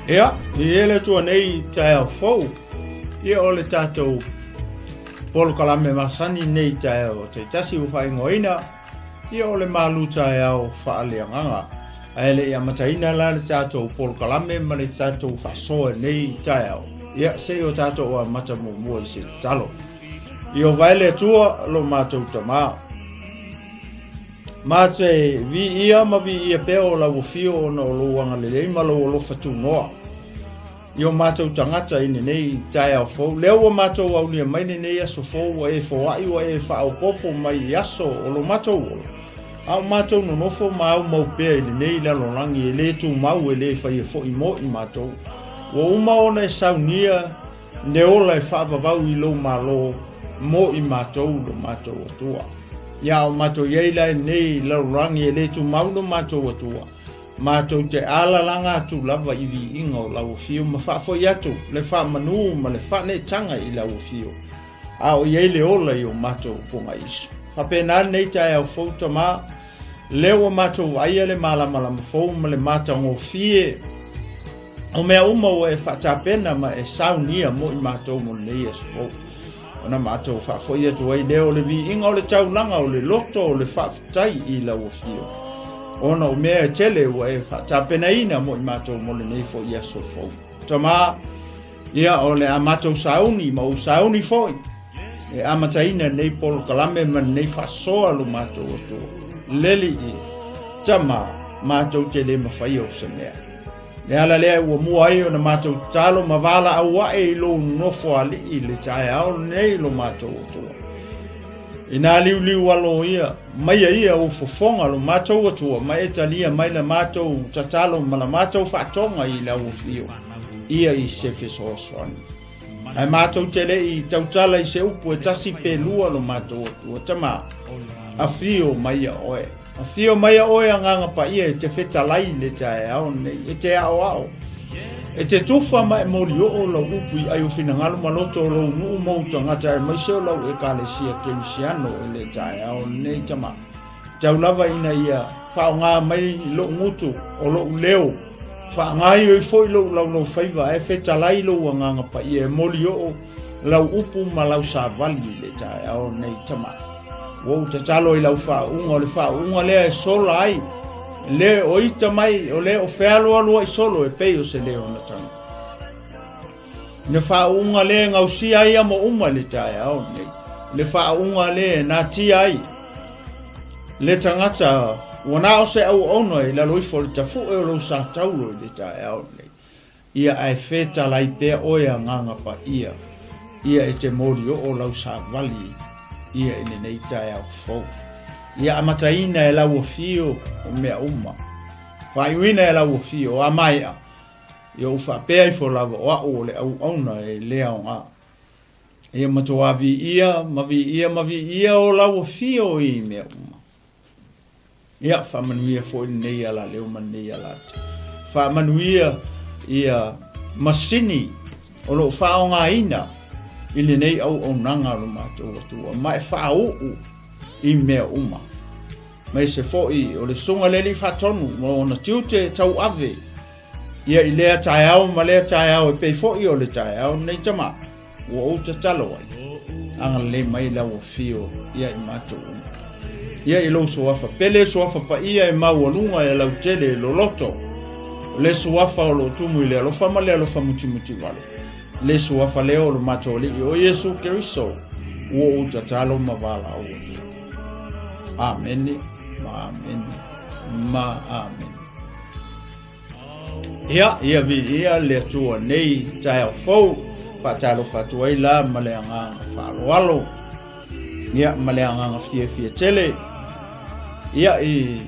Ia, i e le Atua nei taeao fou, ia o le tatou polokalame masani nei taeao taitasi ua faaigoaina, ia o le malu taeao faaleagaga. Ae le i amataina la le tatou polokalame ma le tatou faasoa i nei taeao, ia se i o tatou amata muamua i se tatalo. Ieova e le Atua lo matou Tamā. Ma te viia ma viia pea o lau afio ona o lou agalelei ma lou alofa tunoa i o matou tagata i lenei taeao fou. Lea ua matou aulia mai lenei aso fou ua e foai ua e faaopoopo mai i aso o lo matou ola, a o matou nonofo ma aumau pea i lenei lalolagi e le tumau e le faia foi mo i matou. Ua uma ona e saunia Le ola e faavavau i lou Malo mo i matou lo matou Atua. Ia o matou i ai la i lenei lalolagi e le tumau lo matou Atua, matou te alalaga atu lava i viiga o lau afio ma faafoi atu le faamanu ma le faaneetaga i lau afio, a o i ai le ola i o matou pogaisu. Faapena lenei taeao fou, Tama, lea ua matou vaaia le malamalama fou ma le matagofie O mea uma ua e faatapena ma e saunia mo i matou mo lenei aso fou. Ona matou faafoi atu ai lea o le viiga o le taulaga o le loto o le faafetai i lau afio. Ona o mea e tele ua e faatapenaina mo i matou mo lenei foi aso fou. Tama, ia o le a matou sauni ma ou sauni foi e amataina lenei polokalame ma lenei faasoa lo matou Atua. Le Alii, Tama, matou te le mafaia o se mea. Le ala lea ua mua ai ona matou tatalo ma valaau ae i lou nofo alii i le taeao lenei lo matou Atua. Ina liuliu alo ia, maia ia ou fofoga lo matou Atua ma e talia mai la matou tatalo ma la matou faatoga i lau afio ia i se fesoasoani. Ae matou te le i tautala i se upu e tasi pe lua lo matou Atua. Tama, afio maia oe. Afio maia oe Agaga Paia e te fetalai i le taeao lenei, e te aoao, e te tufa ma e molioo lau upu i ai o finagalo ma loto o lou nuu ma ou tagata aemaise o lau Ekalesia Kerisiano i le taeao lenei. Tama, tau lava ina ia faaaoga mai lou gutu o lou leo, faagaoioi foi lou laulaufaiva ae fetalai lou Agaga Paia e molioo lau upu ma lau savali i le taeao lenei. Tama, Ua ou tatalo i lau faauuga, o le faauuga lea e sola ai le o ita mai, o le o fealualuai solo e pei o se leo na taga. Le faauuga lea e gausia ai amo uma i le taeao lenei. Le faauuga lea e natia ai le tagata ua na o se auauna i lalo ifo o le tafue o lou sataulo i le taeao lenei. Ia ae fetalai pea oe Agaga Paia, ia e te molioo lau savali ia i lenei taeao fou. Ia amataina e lau afio o mea uma, faaiuina e lau afio a maea, ia ou faapea ifo lava o au o le auauna e le aoga. Ia matua viia ma viia ma viia o lau afio i mea uma. Ia, faamanuia foi lenei alaleo ma lenei alata. Faamanuia ia masini o lo o faaaogaina i lenei auaunaga o lo matou Atua, ma e faauu i mea uma. Ma ese foi o le susuga i le Alii Faatonu ma ona tiute tauave ia i lea taeao ma lea taeao e pei foi o le taeao lenei tama ua ou tatalo ai, agalelei mai lau afio ia i matou uma. Ia i lou suafa pele, suafa paia e maualuga e lautele e loloto, le suafa o lo o tumu i le alofa ma le alofa mutimutivale, le suafa lea o lo matou Alii o Iesu Keriso, ua ou tatalo ma valaau atu. Amene ma amene ma amene. Ia, ia viia le Atua nei taeao fou, faatalofa atu ai la ma le agaga faaaloalo, ia ma le agaga fiafia tele, ia i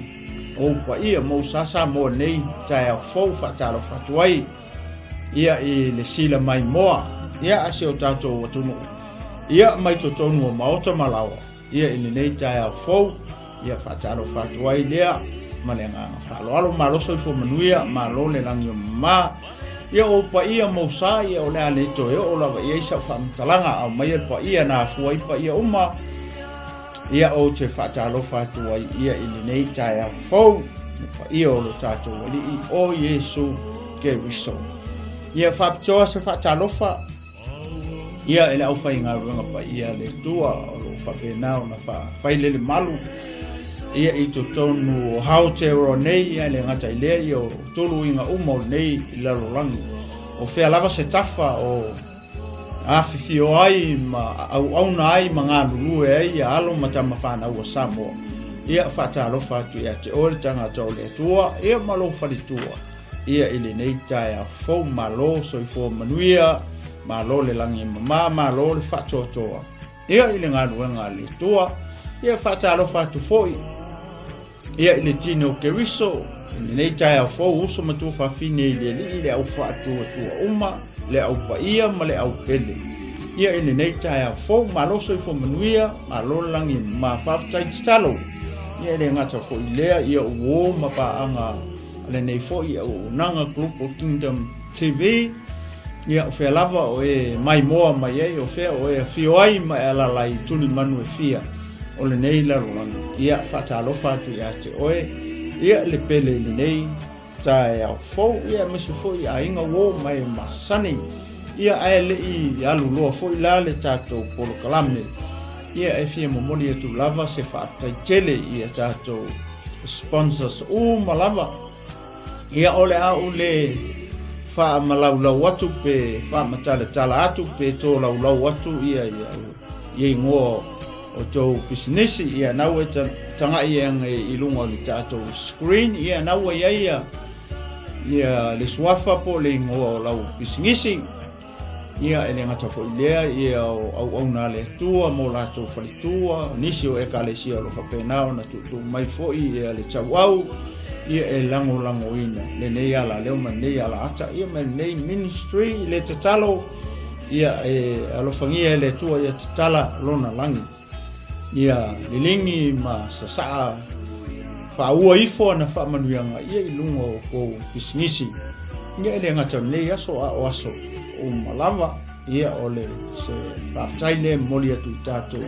ou paia ma ou sa Samoa nei taeao fou faatalofa atu ai, ia i le sila mai moa, ia a si o tatou atunuu, ia mai totonu o maota ma laoa. Ia i lenei taeao fou, ia faatalofa atu ai lea ma le agaga faaaloalo. Malo soifua manuia, malo le lagi o mama. Ia ou paia ma ou sa, ia o le a le toe oo lava i ai sau faamatalaga, a aumaia le paia na afua ai paia uma. Ia ou te faatalofa atu ai ia i lenei taeao fou, le paia o lo tatou Alii o Iesu Keriso. Ia faapitoa se faatalofa ia i le aufaigaluega paia a le Atua o lo o faapena ona faafailele malu ia i totonu o Aotearoa nei, ia e le gata i lea ia o tuluiga uma o lenei lalolagi. O fea lava se tafa o afifio ai ma auauna ai ma galulue ai ia alo ma tama fanau a Samoa. Ia faatalofa atu ia te oe le tagata o le Atua, ia ma lou faletua, ia i lenei taeao fou. Malo soifua manuia, malo le lagi e mama, malo le faatoatoa, ia i le galuega a le Atua. Ia faatalofa atu foi Ia i le tino o Keriso, i lenei taeao fou, uso ma tuafafine i le Alii, le au faatuatua uma, le au paia ma le au pele. Ia i lenei taeao fou, malo soifua manuia, malo le lagi ma faafetai tatalo. Ia e le gata foi i lea, ia uo ma paaga a lenei foi auaunaga Global Kingdom TV, ia o fea lava o e maimoa mai ai, o fea o e afio ai ma e alaala ai i tulimanu e fia o lenei lalolagi. Ia faatalofa atu ia te oe, ia le pele i lenei taeao fou, ia aemaise foi aiga uo ma e masani. Ia ae le i alu loa foi la le tatou polokalame, ia e fia momoli atu lava se faafetai tele i a tatou sponsors uma lava. Ia o le a ou le faamalaulau atu pe faamatalatala atu pe tolaulau atu ia ia ia igoa o tou pisinisi. Ia na ua taga'i age i luga o le tatou screen, ia na ua i ai ia ia le suafa po o le igoa o lau pisinisi. Ia, e le gata foi i lea, ia o auauna a le Atua ma o latou faletua, nisi o Ekalesia o lo o faapena ona tuutuu mai foi ia le tauau, ia e lagolagoina lenei alaleo ma lenei alaata, ia ma lenei ministry i le tatalo, ia e alofagia e le Atua ia tatala lona lagi. Ia liligi ma sasaa faaua ifo ana faamanuiaga ia i luga o kou pisinisi. Ia e le gata o lenei aso a o aso uma lava. Ia o le se faafetai lea e momoli atu i tatou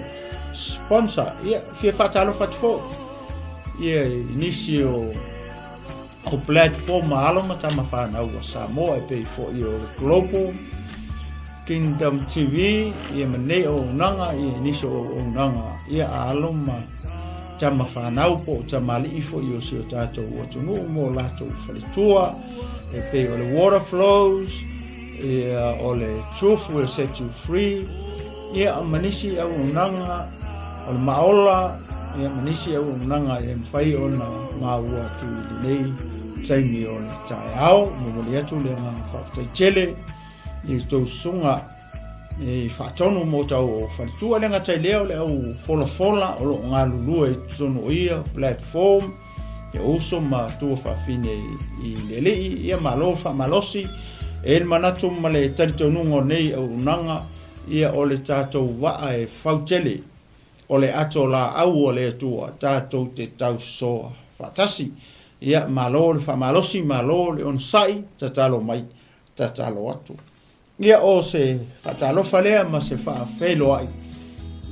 sponsor. Ia fia faatalofa atu foi ia i nisi o o platform a alo ma tama fanau a Samoa e pei foi o le Global Kingdom TV, ia ma nei auaunaga, ia nisi o auaunaga ia a alo ma tama fanau po o tamalii foi o si o tatou atunuu mo latou faletua e pei o le Water Flows, ia o le Truth Will Set You Free, ia ma nisi auaunaga o le Maola, ia ma nisi auaunaga e mafai ona maua atu i lenei taimi o le taeao. Momoli atu le agaga faafetai tele i tou susuga i faatonu mo tau o faletua. E le gata i lea o le au folafola o lo o galulue i totonu o ia platform, ia uso ma tua faafine i le Alii, ia malo faamalosi. E i ai le manatu ma le talitonuga o nei auaunaga, ia o le tatou vaa e fau tele, o le ato laau a le Atua tatou te tausoa faatasi. Ia malo le faamalosi, malo le onosai, tatalo mai, tatalo atu. Ia o se faatalofa lea ma se faafeiloai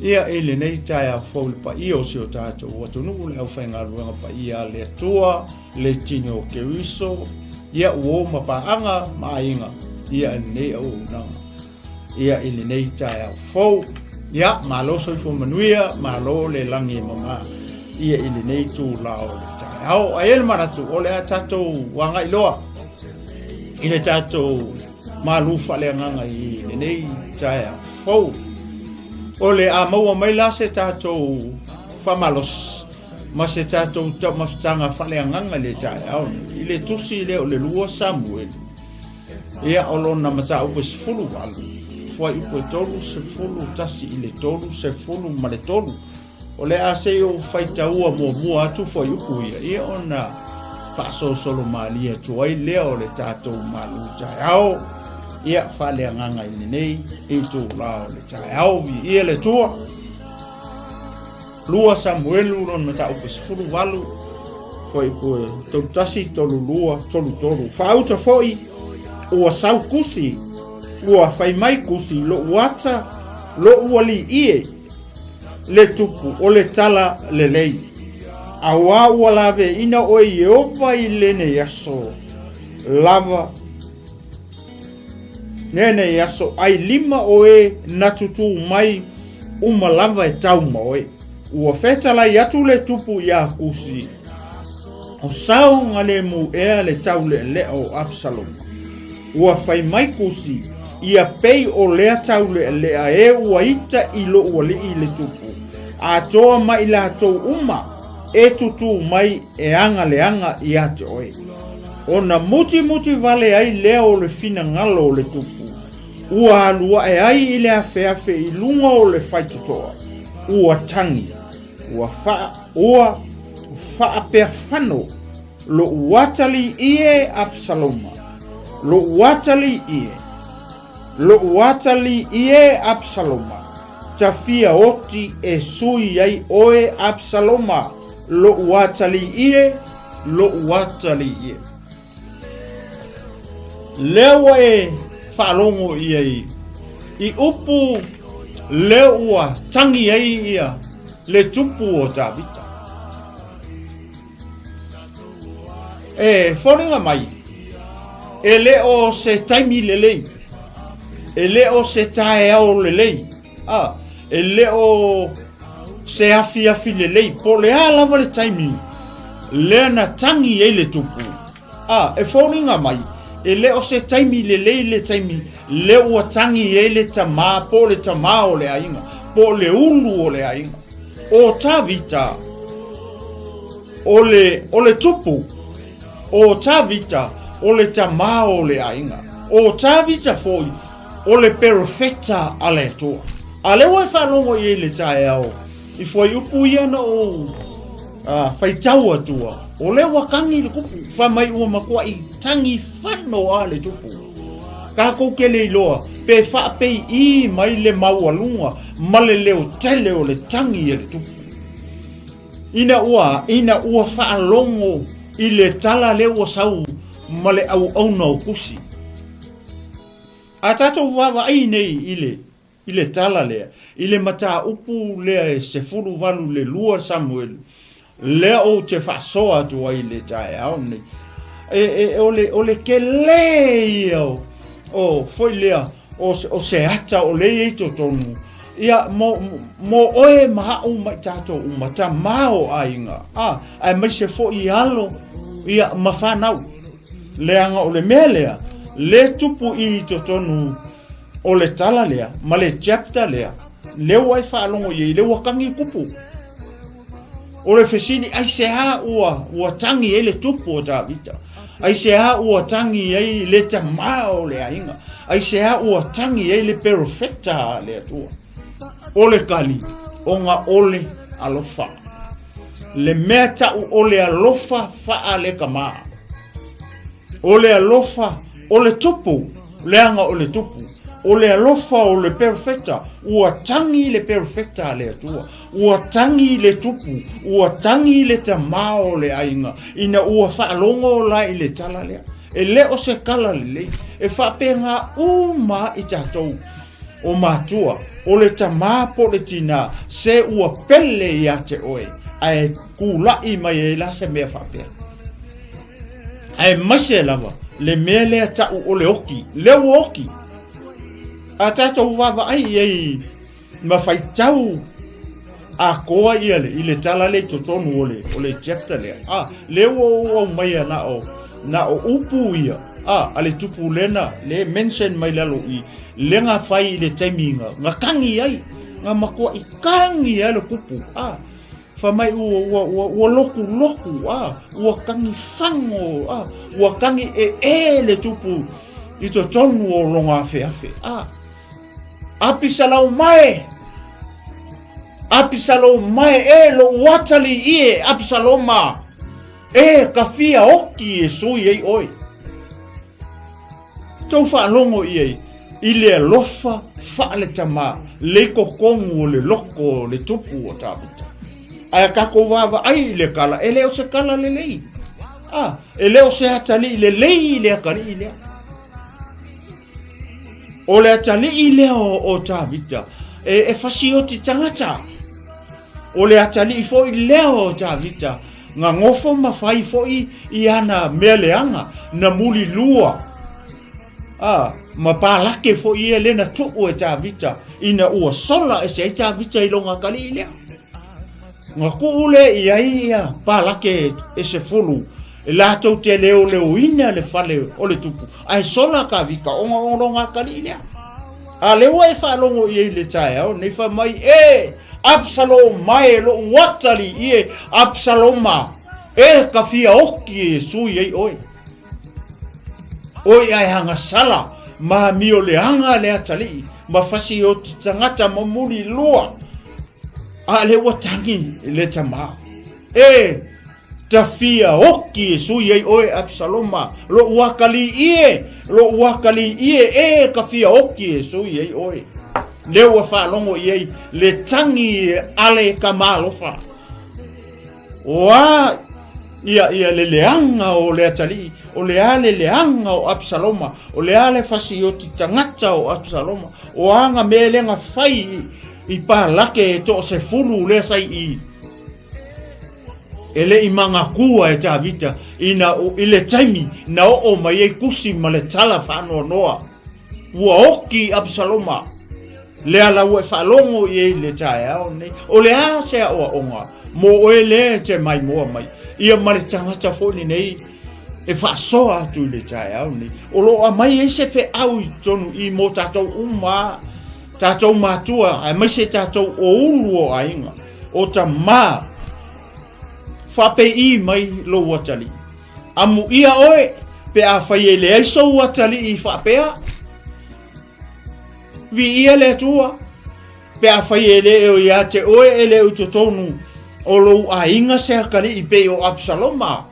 ia i lenei taeao fou i le paia o si o tatou atunuu, le aufaigaluega paia a le Atua, le tino o Keriso, ia uo ma paaga ma aiga ia i lenei auaunaga ia i lenei taeao fou. Ia, malo soifua manuia, malo le lagi e mama ia i lenei itula o le taeao. Ae i ai le manatu o le a tatou agai loa i le tatou malu faaleagaga i lenei taeao fou. O le a maua mai la se tatou faamalosi ma se tatou taumafataga faaleagaga i le taeao nei, i le tusi lea o le 2 Samueli. Ia, o lona mataupu e 18, fuaiupu e 31 i le 33. O le a se i ou faitaua muamua atu fuaiupu ia, ia ona faasolosolo malie atu ai lea o le tatou malu taeao, ia faaleagaga i lenei itula o le taeao. Viia le Atua. 2 Samuelu lona mataupu 18, fuaiupu e 31, 32, 33. Faauta foi ua sau Kusi, ua fai mai Kusi, Lo'u ata, lo'u alii e, le tupu o le tala lelei. Auā ua laveina oe Ieova i lenei aso lava. Lenei aso ʻailima o e na tutū mai uma lava e tau ma oe. Ua fetalai atu le tupu iā Kusi, o saogalemu ea le taulealea o Apesaloma. Ua fai mai Kusi, Ia pei o lea taulealea e ua ita i loʻu alii le tupu, atoa ma i latou uma e tutū mai e agaleaga iā te oe. Ona mutimuti wale ai lea o le finagalo o le tupu, ua alu aʻe ai i le afeafe i luga o le faitotoa, ua tagi, ua faa, ua faapeafano loʻu atalii e Apesaloma, loʻu atalii e, loʻu atalii e Apesaloma, tafia oti e sui ai oe Apesaloma, loʻu atalii e, loʻu atalii e. Lea ua e faalogo ia i, i upu lea ua tangi ai ia le tupu o Tavita. E foliga mai, e le o se taimi lelei, e le o se taeao lelei, a, e le o se afiafi lelei, po o le a lava le taimi lea na tagi ai le tupu, a, e foliga mai, e le o se taimi lelei le taimi lea ua tagi ai le tamā po o le tamā o le aiga, po o le ulu o le aiga. O Tavita, o le, o le tupu, o Tavita, o le tamā o le aiga. O Tavita foi, o le perofeta a le Atua. A lea ua e faalogo i ai le taeao, i fuaiupu ia na ou faitau atua, o lea ua tagi le tupu, fai mai ua matuai tagi fano a le tupu. Tatou te le iloa pe faapeiī mai le maualuga ma le leo tele o le tagi a le tupu. Ina ua, ina ua faalogo i le tala lea ua sau ma le auauna o Kusi. A tatou vaavaai nei i le, i le tala lea, i le mataupu lea e 18 i le 2 Samuelu, lea ou te faasoa atu ai i le taeao nei, e, e, o le, o le kelē ia o, o foi lea, o, o se ata o lea i ai totonu, ia, mo, mo oe ma aʻu ma i tatou uma, tamā o aiga, a, aemaise foi alo, ia, ma fanau. Leaga o le mea lea, le tupu i totonu o le tala lea ma le chapter lea, lea ua e faalogo i ai, lea ua tagi kupu. O le fesili, aisea ua, ua tagi ai le tupu o Tavita? Aisea ua tagi ai le tamā o le aiga? Aisea ua tagi ai le perofeta a le Atua? O le kali, ona o le alofa. Le mea ta'u o le alofa fa'alekamā. O le alofa o le tupu, leaga o le tupu. O le alofa o le perofeta, ua tagi le perofeta a le Atua, ua tagi le tupu, ua tagi le tamā o le aiga, ina ua faalogo la i le tala lea. E le o se kala lelei, e faapena uma i tatou. O matua, o le tamā po o le tinā, se ua pele iā te oe, ae kulaʻi mai ai la se mea faapea. Aemaise lava le mea lea ta'u o le oki, lea ua oki. A tatou vaavaai i ai ma faitau atoa ia le, i le tala lea i totonu o le, o le chapter lea, a, lea ua ou aumaia na o, na o upu ia, a, a le tupu lena, le mention mai lalo i, le ga fai i le taimi ga, ga tagi ai, ga matuai tagi ai le tupu, a, fai mai ua, ua, ua, ua loku loku, a, ua tagi fago, a, ua tagi ee le tupu i totonu o lona afeafe, a. Apisaloma e! Apisaloma e, loʻu atalii e, Apisaloma e, ka fia oki e sui ai oe. Tou faalogo i ai i le alofa faaletamā le i totonu o le loko o le tupu o Tavita. Ae a tatou vaavaai i le kala, e le o se kala lelei. A, e le o se atalii lelei le atalii lea. O le atalii lea o, o Tavita e, e fasioti tagata. O le atalii foi lea o Tavita na nofo ma fai foi i ana mea leaga, na mulilua. A, ma palake foi ia lea na tuu e Tavita ina ua sola ese ai Tavita i lona atalii lea. Na tuu lea i ai ia palake e 10 e latou te leoleoina le fale o le tupu, ae sola Tavita ona o lona atalii lea. A lea ua e faalogo i ai i le taeao nei, fai mai, E! Absaloma e, lou atalii e, Absaloma, e ka fia oki e sui ai oe. Oi ae agasala ma amio leaga le atalii ma fasioti tagata ma muli lua. A le ua tagi le tama. E tafia oki e sui ai oe Absaloma, lou atalii e, lou atalii e, e ka fia oki e sui ai oe. Lea ua faalogo i ai le tagi a le tama alofa. O a ia, ia le leaga o le atalii, o le a le leaga o Absaloma, o le a le fasioti tagata o Absaloma, o a nga mea lea na fai i, i palake e toasefulu lea sai i, e le i mangatua e Tavita ina, i le taimi na oo mai ai Kusi ma le tala faanoanoa. Ua oki Absaloma, lea la ua e faalogo i ai i le taeao nei. O le a se aoaoga mo oe lea e te maimoa mai ia ma le tagata foi lenei e faasoa atu i le taeao nei. O lo o aumai ai se feau i totonu i mo tatou uma, tatou matua, aemaise tatou o ulu o aiga, o tamā. Faapei mai lou atalii. Amuia oe pe afai e leai sou atalii faapea. Viia le Atua pe afai e le o ia te oe e le o i totonu o lou aiga se atalii pei o Absaloma.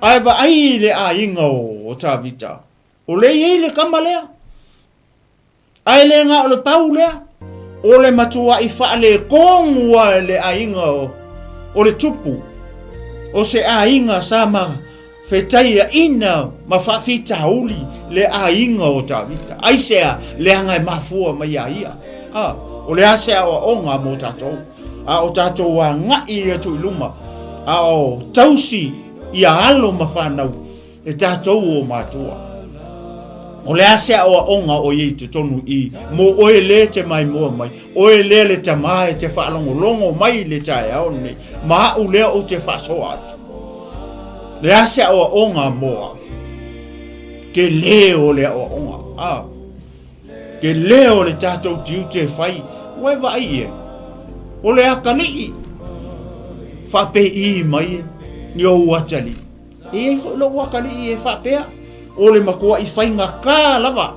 Ae vaai i le aiga o Tavita, o lea e i ai le tama lea. Ae le na o le pau lea, o le matuaʻi faaletonu a le aiga o le tupu, o se aiga sa ma fetaiaʻina ma faafitauli le aiga o Tavita. Aisea leaga e mafua mai iā ia? A, o le a se aoaoga mo tatou? A o tatou agaʻi atu i luma, a o tausi ia alo ma fanau, E tatou o matua. O le a se aoaoga o i ai totonu i mo oe lea te maimoa mai, oe lea le tamā e te faalogologo mai i le taeao lenei, ma aʻu lea ou te faasoa atu. Le a se aoaoga mo au? Telē o le aoaoga. A, telē o le tatou tiute e fai, ua e vaai i ai. O le atalii, faapei mai i ou atalii. E i ai foi lou atalii e faapea, o le matuaʻi faigata lava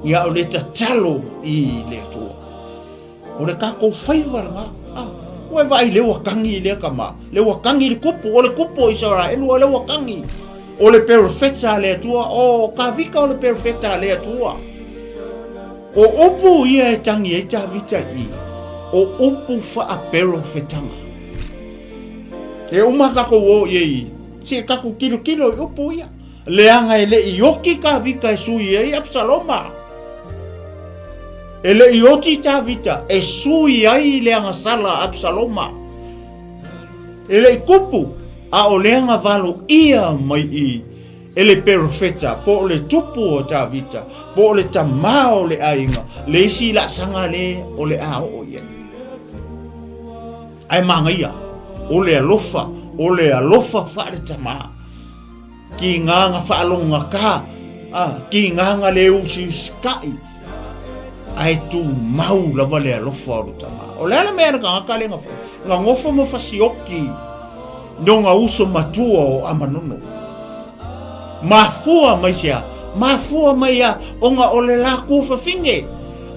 ia o le tatalo i le Atua. O le tatou faiva lena. Ah, ua e vaai lea ua tagi lea tama, lea ua tagi le tupu, o le tupu o Isaraelu lea ua tagi. O le perofeta a le Atua, o Tavita o le perofeta a le Atua. O upu ia e tagi ai Tavita i, o upu faaperofetaga. E uma tatou o i ai, se i tatou tilotilo i upu ia. Leaga e le i oti Tavita e sui ai Absaloma. E le i oti Tavita e sui ai le agasala a Absaloma. E le i tupu, a o lea na valoia mai i e le perofeta, po o le tupu o Tavita, po o le tamā o le aiga, le isi laasaga le o le a oo i ai. Ae manaia, o le alofa, o le alofa faale-tamā. Ki ngā nga whaalongata, a, ki ngā nga le usiusitaʻi, ae tumau lava le alofa o le tamā. O le a le mea le tagata lea na fai? Na nofo ma fasioki no nga uso matua o Amanono. Mafua mai se a? Mafua mai a ona o le latou fafine.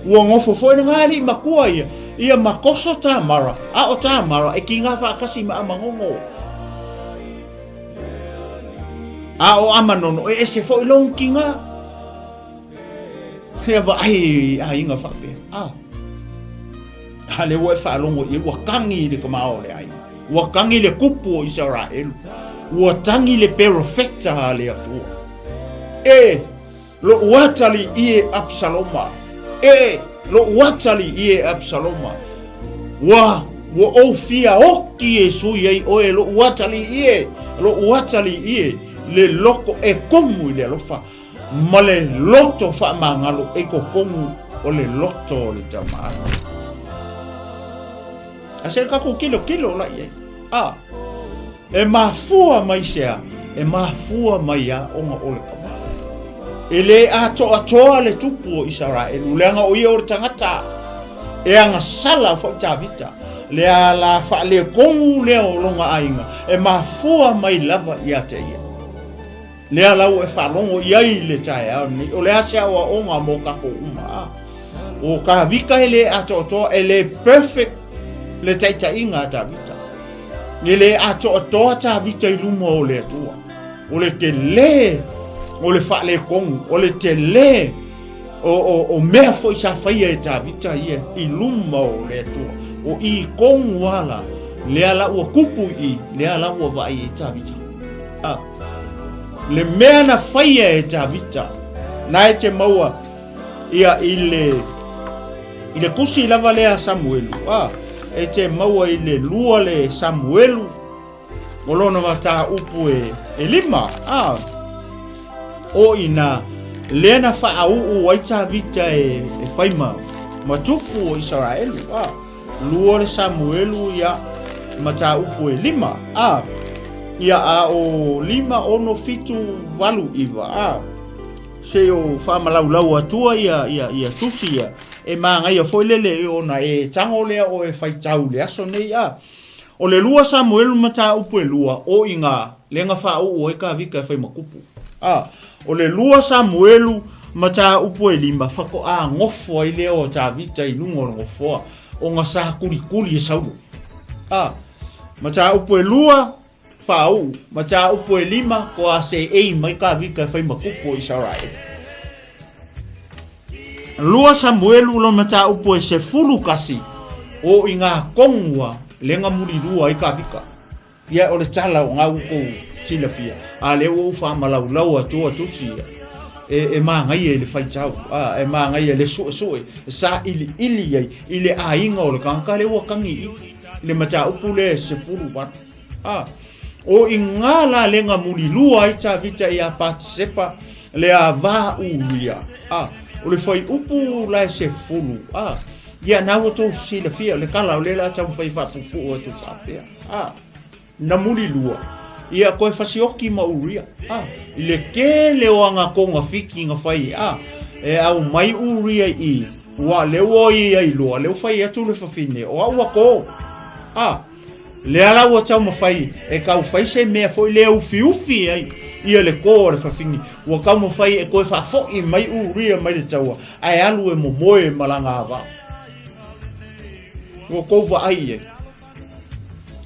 Ua nofo foi le alii matua ia, ia ma toso Tamara, a o Tamara e kiga faatasi ma Amanono. A o Amanono e ese foi lona kiga. Ia vaai i aiga faapea. A, a lea ua e faalogo i ai, ua tagi le tama o le aiga. Ua tagi le tupu o Isaraelu. Ua tagi le perofeta a le Atua. E, lou atalii e Absaloma. E, lou atalii e Absaloma. Ua, ua ou fia oki e sui ai oe, lou atalii e, lou atalii e. le loto e komu i le alofa ma le loto faamagalo e i totonu o le loto o le Tama. A se tatou tilotilo la i ai. A, e mafua mai sea, e mafua mai a ona o le tama. E le atoatoa le tupu o Isaraelu, leaga o ia o le tagata e agasala foi Tavita, le ala faaletonu lea o lona aiga, e mafua mai lava ia te ia. Lea la ua e faalogo i ai i le taeao lenei, o le a se aoaoga mo tatou uma, a? O Tavita e le atoatoa, e le perfect le taitaiga a Tavita. E le atoatoa Tavita i luma o le Atua. O le tele o le faaletonu, o le tele o, o, o mea foi sa faia e Tavita ia i luma o le Atua. O i tonu ala, lea la ua tupu i i, lea la ua vaai ai Tavita. Ah. Le mea na faia e Tavita, na e te maua ia i le i le tusi lava lea a Samuelu, a, e te maua i le lua le Samuelu, o lona mataupu e, e lima, a, o ina lea na faauu ai Tavita e, e fai ma, ma tupu o Isaraelu, a, Lua le Samuelu ia mataupu e lima, a, ia a o 5, 6, 7, 8, 9, a, se o faamalaulau atua ia, ia, ia tusi ia, e magaia foi lele e ona e tago lea o e faitau le aso nei, a. O le lua Samuelu mataupu e lua, o iga, le na faauu ai Tavita e fai ma tupu. A, o le lua Samuelu mataupu e lima, faatoa nofo ai lea o Tavita i luga o le nofoa, ona sa kulikuli e Saulo. A, mataupu e lua, faauu, mataupu e lima, toa seei mai Tavita e fai ma tupu o Isaraelu. Lua Samuelu lona mataupu e 11, o i ngā kongua lenga mulilua ai Tavita. Ia, o le tala o ngā ua kou silafia, a lea ua ou faamalaulau atu a tusi ia, e, e magaia i le faitau, a, e magaia i le suesue, e sailiili ai i le aiga o le tagata lea ua tagi i i le mataupu lea e 18. A, o i ngā la lenga mulilua ai Tavita ia Patisepa, le a vā Uria, a, o le fuaiupu la e sefulu, a, ia na ua tou silafia le tala o lea la taumafai faapupuu atu faapea. A, na mulilua, ia koe fasioki ma Uria, a, i le tele o aga togafiti na fai, a, e au mai Uria i, ua lea ua ia iloa, lea ua fai atu le fafine, o au ua kō, a, lea la ua taumafai e tau fai se mea foi lea ufiufi ai ia le kō a le fafine, ua taumafai e toe faafoi mai Uria mai le taua, ae alu e momoe ma lana ava. Ua kou vaai i ai.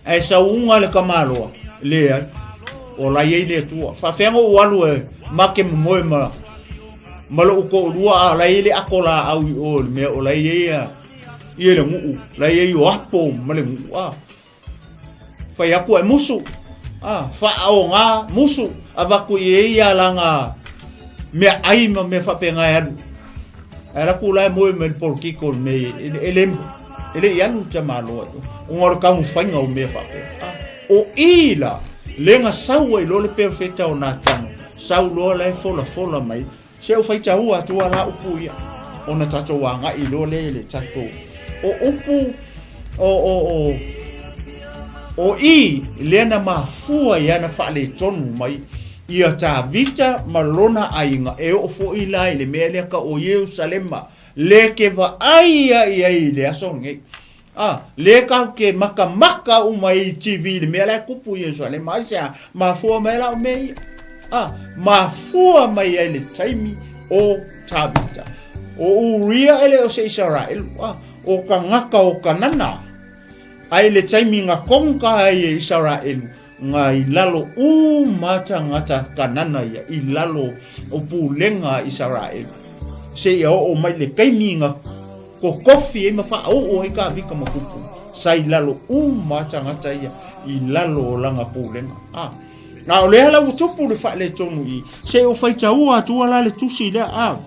Ae sauga le tamaloa, leai, o la e i ai le Atua. Faafefea ona ou alu e make momoe ma, ma lou toalua a o la e i ai le ato laau i o i le mea o la e i ai a, ia le nuu, la e i ai o apo ma le nuu, a. Fai atu e musu, a, faaoga musu, avatu i ai ia lana meaai ma mea faapena e alu. Ae alu atu la e moe mai le polokiko le mea e, e, le, e le i alu tamaloa i o. Ona o le taumafaiga o mea faapea. A, o i la, le na sau ai loa le perofeta o Natano, sau loa la e folafola mai, se o faitaua atu a la upu ia, ona tatou agai loa lea i le tatou. O upu o, o, o, o i lea na mafua i ana faaletonu mai ia Tavita ma lona aiga e oo foi la i le mea lea ka o Ierusalema, le ke vaai ia i ai i le aso lenei. A, le kau ke makamaka uma i TV i le mea la e kupu i Ierusalema, aisea, mafua mai la o mea ia. A, mafua mai ai le taimi o Tavita. O Uria e le o se Isaraelu, a, o tagata o Kanana. Ai le taimi nga konka ai e Isaraelu, Nga i lalo uma tagata Kanana ia i lalo o pulega a Isaraelu, seia oo mai le taimi na kokofi ai ma faaoo ai Kavika ma Kupu, sa i lalo uma tagata ia i lalo o lana pulega. A, a o lea la ua tupu le faaletonu i, se o faitaua atua la le tusi lea, a,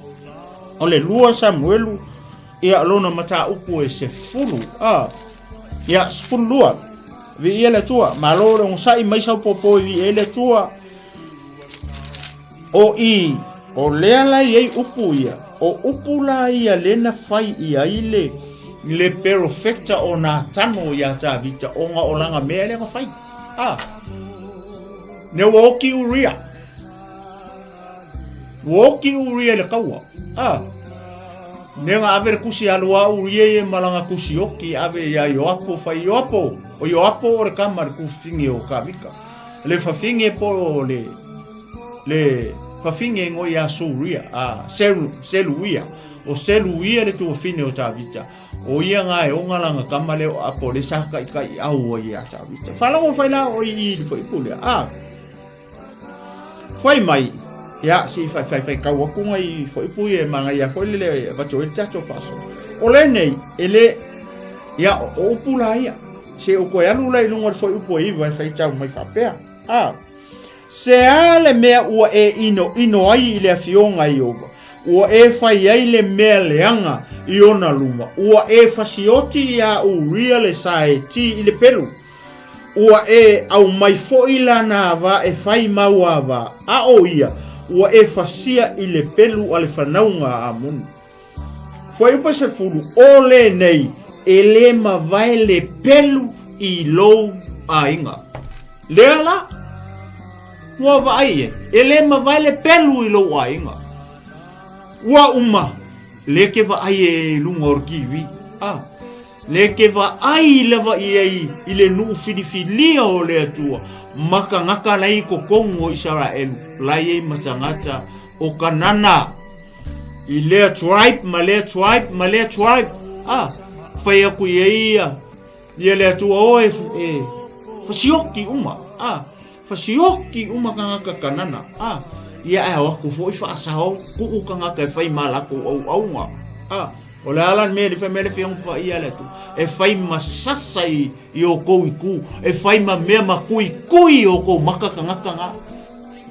o le lua Samuelu, ia lona mataupu e sefulu, a, Ia, 12. Viia le Atua. Malo le onosai mai sau pōpō i viia ai le Atua. O i, o lea la i ai upu ia, o upu la ia lea na fai i ai le, le perofeta o Natano iā Tavita, ona o lana mea lea na fai. A, ne ua oki Uria. Ua oki Uria i le kaua. A, ne na ave le kusi alu a Uria ia ma lana kusi oki ave iā Ioapo, fai Ioapo, o Ioapo o le kama le kufafine o Tavita. Le fafine po o le le fafine igoa ia Suria, a Seru, Seluia. O Seluia le tuafine o Tavita. O ia nga e ona lana kama lea o Apo le sa taitaiau ai ia Tavita. Faalogo fai la o i i le fuaiupu lea. A fai mai, ia, se i fai fai fai kau atu ngai fuaiupu ia e manaia foi lele e avatu ai le tatou faasoa. O lenei, e le, ia, o upu la ia. Se o toe alu la i luga o le fuaiupu e 9 e faitau mai faapea, a, Se a le mea ua e inoino ai i le Afioga a Ieova, ua e fai ai le mea leaga i ona luma, ua e fasioti iā Uria le Saeti i le pelu, ua e aumai foi lana ava e fai mau ava, a o ia, ua e fasia i le pelu a le fanauga a Amoni. Fuaiupu 10, O lenei, e le mavae le pelu i lou aiga. Lea la, ua vaai e, e le mavae le pelu i lou aiga. Ua uma, le ke vaai e i luga o le TV. Ah, le ke vaai lava i ai i le nuu filifilia o le Atua, ma tagata la i totonu o Isaraelu, la i ai ma tagata o Kanana. I lea tribe ma lea tribe ma lea tribe. Ah, fai aku i ai ia, ia le Atua oe e fasioki uma. Ah, fasioki uma tagata Kanana. Ah, ia ae o aku foi faasao kuu tagata e fai ma latou auaunga. Ah, o le a la le mea le fai mai le Afioga Paia a le Atua, e fai ma sasa i, i outou itu, e fai ma mea ma kuikui i outou maka tagata na.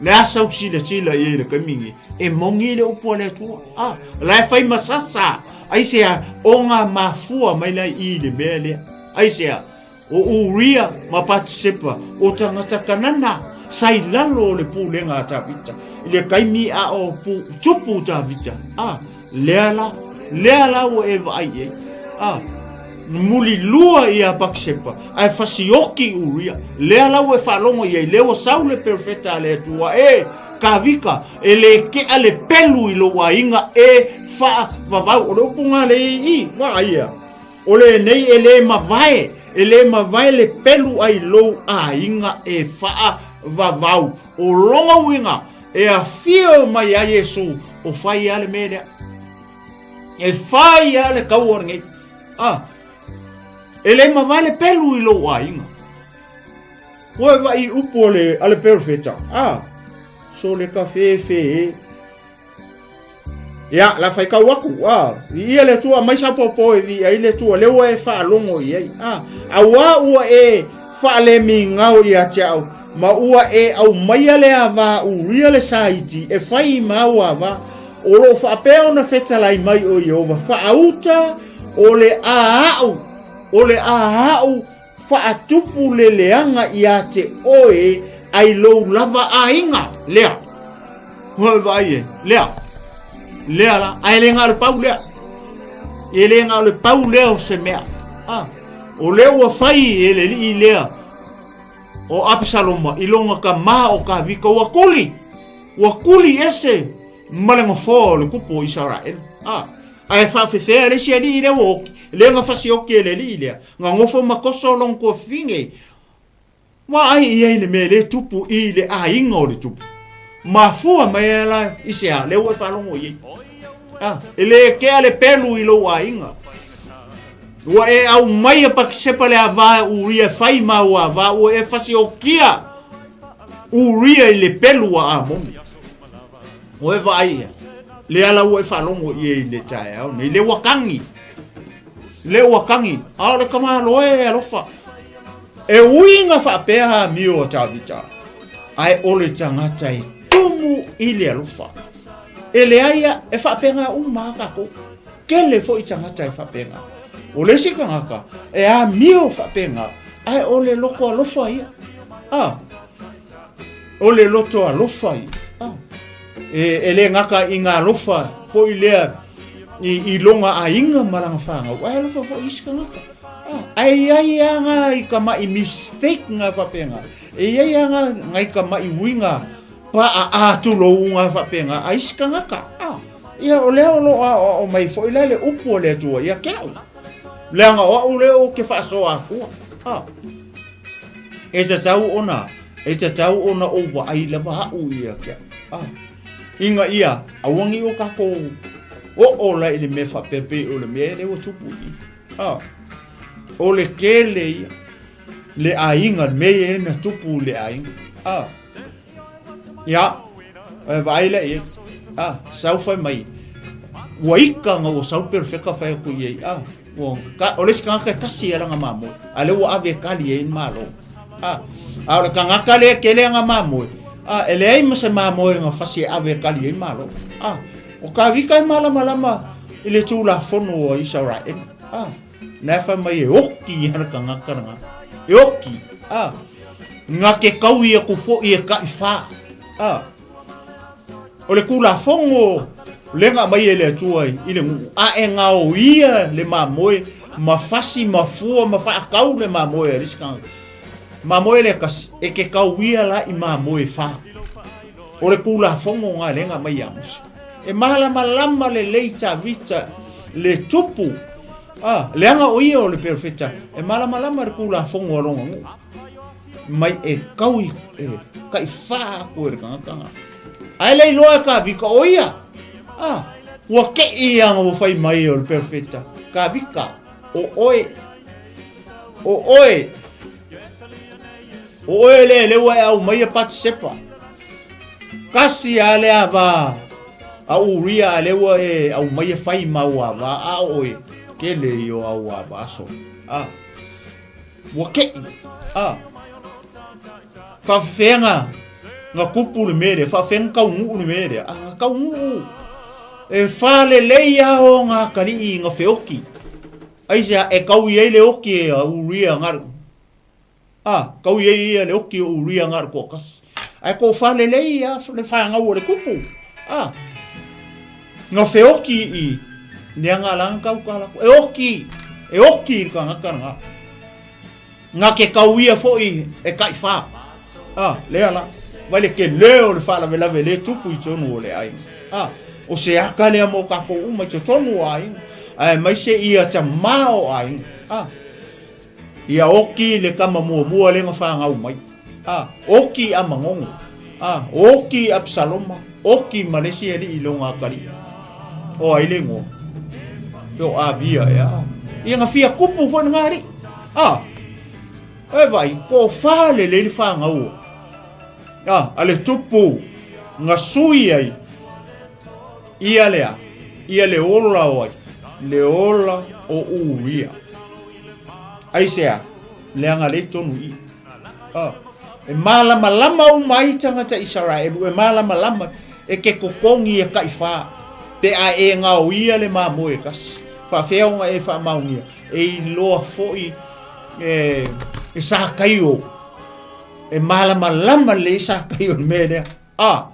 Le a sau silasila i ai i le taimi nei, e moni le upu a le Atua. A, la e fai ma sasa, aisea, o ngā mafua mai la i le mea lea. Aisea, o Uria ma Patisepa, o tagata Kanana, sa i lalo o le pulega a Tavita, i le taimi a o pu, tupu Tavita. A, Lea la, lea la ua e vaai i ai. A, mulilua ia Patisepa, ae fasioki i Uria. Lea la ua e faalogo i ai, lea ua sau le perofeta a le Atua, e, Tavita, e le kea le pelu i lou aiga e faavavau. O le upu na lea i i, vaai ia. O lenei e le mavae, e le mavae le pelu ai lou aiga e faavavau. O lona uiga, e afio mai ai Iesu, o fai a le mea lea. E fai a le kaua lenei. A, e le mavae le pelu i lou aiga. Ua e vaai i upu a le, a le perofeta. A, so le ka fefe e. Ia, la faitau aku, a, i ia le Atua, mai sau popo e viia ai le Atua, lea ua e faalogo i ai, a, auā ua e faalemigao ia te au, ma ua e aumaia le ava uria le Saiti e fai ma au ava, o lo o faapea ona fetalai mai o Ieova, faauta o le a a'u, o le a a'u Faatupu le leaga ia te oe ai lou lava aiga. Lea. Ua vaai e. Lea. Lea la. Ae le na o le pau lea. E le na o le pau lea o se mea. Ah. O lea ua fai e le alii lea o Apisaloma i lona tama o Tavita ua tuli. Ua tuli ese ma le nofoa o le tupu o Isaraelu. Ah. Ae faafefea le isi alii lea ua oki. Lea na fasioki e le alii lea. Na nofo ma toso lona tuafafine. Vaai i ai le mea lea e tupu i le aiga o le tupu. Mafua mai ai la i se a, lea ua e faalogo i ai. Ah, e le kea le pelu i lou aiga. Ua e aumaia Patisepa le ava e Uria e fai ma au ava, ua e fasiokia Uria i le pelu a Amoni. Ua e vaai ia, lea la ua e faalogo i ai i le taeao nei, lea ua kagi. Lea ua kagi, a o le tamaloa e alofa. E ui na faapea amio a Tavita, ae o le tagata e tumu i le alofa. E leai a, e faapena uma a tatou. Tele foi tagata e faapena. O le isi tagata, e amio faapena, ae o le loto alofa ia. A, o le loto alofa ia. A. E, e le gaka i ngā alofa foi lea i, i longa aiga ma lana whāngau. Ai alofa foi isi kangata. Ah, ai ai a ngā i ka mai mistake ngā whapenga. E ai a ngā ngai ka mai uinga pa a a tulo ngā whapenga a isi kangaka. Ah, ia o lea o lo a o, o mai foi la le upu o le atua ia ke au. Leaga o au lea o ke whaasoa akua. Ah. E tatau ona, e tatau ona ou vaai lava a'u ia ke a. Inga ia, auangi o kakou o o la i le mea faapea pei o le mea le ua tupu i. A. O le kele ia, le aiga, le mea ia na tupu le aiga. A. Ia, e vaai lea i ai. A, sau fai mai, ua ika nga ua sau perofeka fai aku i ai. A, ua, ka, o le isi kangaka e kasi e langa mamoe. A le ua ave e kali ai malo. A, a o le kangaka le kele anga mamoe. A, e leai ma se mamoe nga fasi e ave e kali ai malo. A, o ka vika e malamalama i le tulafono o Israel. A, Na e whai mai e oki i hana kangaka ranga. E oki. A. Nga ke kau i aku fo i e ka i wha. A. O le kula fongo lenga mai e le atua i le ngu. A e ngā o ia le mamoe ma fasi ma fua ma whaakau le mamoe a risi kangaka. Mamoe le kasi e ke kau ia la i mamoe wha. O le kula fongo ngā lenga mai a Mose. E malamalama le lei Tavita le tupu. Ah, leaga o ia o le perofeta, e malamalama le kulafono a lona nuu. Mai e kau i, e kai wha aku e le kangakanga. Ae le iloa e ka vika o ia. Ah, ua ke i anga ua whai mai o le perofeta. Ka vika, o oe, o oe, o oe le leua e au mai e Patisepa. Kasi a le ava a Uria a le ua e au mai e whai mau ava a oe ke le i o au ava aso. A. Ua kei. A. Whawhenga nga kupu le mere, whawhenga kau nguu le mere. A nga kau nguu. E whale lei a o ngā kari'i nga wheoki. Aisea e kau i ei le oki e a Uria ngaru. A, kau i ai ia le oki o Uria nga ko kas. Ai ko whale lei a le whangau o le kupu. A, nga wheoki i nea nga langa kau ka lako. E oki, e oki i ka ngaka nga. Nga ke kau ia foi e kai wha. A, lea la. Vai le ke leo le whalawe lawe le tupu i tonu o le ai. A, o se aka lea mo ka ko uma i tonu o ai. Ai mai se ia ta mao ai. A, Ia oki le kama muamua lenga whangau mai. A, oki a Mangongo. A, oki Absaloma. Oki ma le si ali i longa kari. O ai le ngoa. Pe o Avia e a. Ia nga fia kupu fo nga ari. A, e vai, ko whale le le whangau. A, a le tupu, nga sui ai. Ia lea, ia le ola o ai, le ola o Uria. Aisea, leaga le tonu i. Oh. E malamalama uma ai tagata Isaraelu, e malamalama e ke kokongi e kaiwhā, pe a e ngao ia le mamoe e kasi. Whaawheonga e whaamaungia, e iloa foi e, e sākaio, e malamalama le sākaio le mea lea. Ah,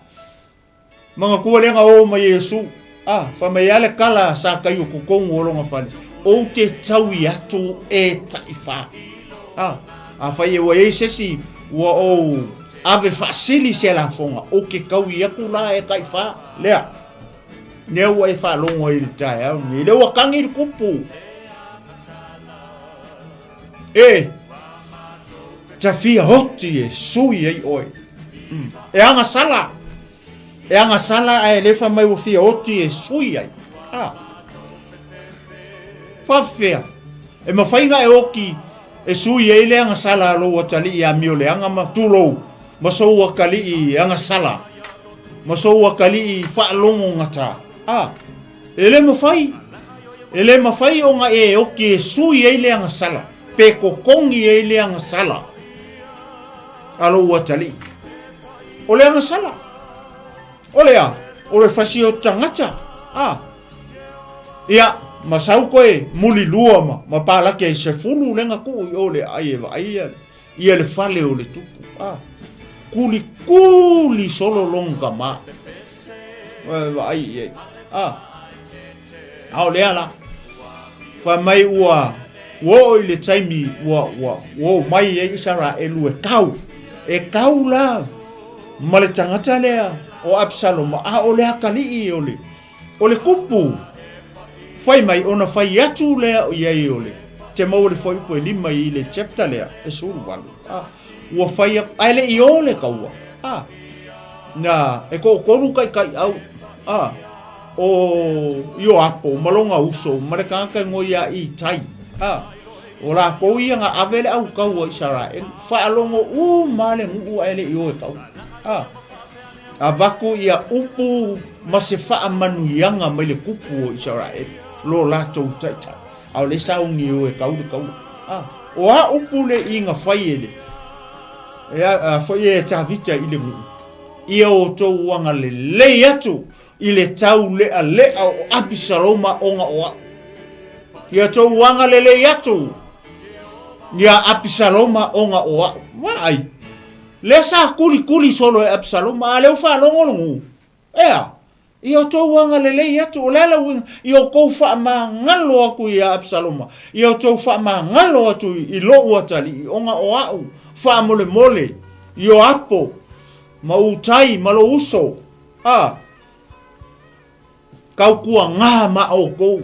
Manatua lea na o mai Iesu, a, fai mai a le kala sa kai o kokongu o longa fale, ou te taui atu e taiwha. A, a fai e ua iai se isi ua ou ave faasili se lafoga, ou ke taui atu la e taiwha, lea. Lea ua e faalogo ai i le taeao lenei, lea ua kagi le kupu. E, tafia oti e sui ai oe. Mm. E agasala. E agasala ae le fai mai ua fia oti e sui ai. Ah. Faafefea. E mafai na e oki e sui ai le agasala a lou atalii amioleaga ma tulou ma sou atalii agasala ma sou atalii faalogogata. Ah. E le mafai. E le mafai ona e oki e sui ai le agasala pe kokogi ai le agasala a lou atalii. O le agasala. O le a? O le fasi o tagata. A. Ia, ma sau koe muli lua ma, ma palaki ai sefulu lenga kuu i o le ai e vaai ia, ia le fale o le tupu. A. Kuli kuli solo long ka ma. Vaai i ai. A, a o lea la. Fai mai ua ua oo i le taimi ua ua ua omai ai Isaraelu e kau. E kau la ma le tagata lea o Apisaloma, a o le atalii o le o le kupu. Fai mai ona fai atu lea i ai o le te maua le fuaiupu e 5 i le chapter lea e 18. A, ua fai atu, ae le i o le taua. A, na e toatolu taitaiau, a, o Ioapo ma lona uso ma le tagata e igoa ia Itai, a, o lakou ia na ave le autaua i Isaraelu, faalogo uma lava le nuu ae le i o e taua. A, avatu ia upu ma se faamanuiaga mai le kupu o Isaraelu, lo latou taitai, a o lea e sauni e o e tau le taua. A, o a upu le i na fai e le, e a, a foi e Tavita i le nuu, ia outou agalelei atu i le taulealea o Apisaloma ona o a'u. Ia tou agalelei atu iā Apisaloma ona o a'u. Vaai, lea sa kulikuli solo e Apisaloma, a lea ua faalogo le nuu. Ea, ia outou agalelei atu, o le a le uiga? Ia outou faamagalo atu iā Apisaloma, ia outou faamagalo atu i lo'u atalii ona o a'u, faamolemole, Ioapo, ma Utai, ma lou uso. A! Tautuagā ma outou,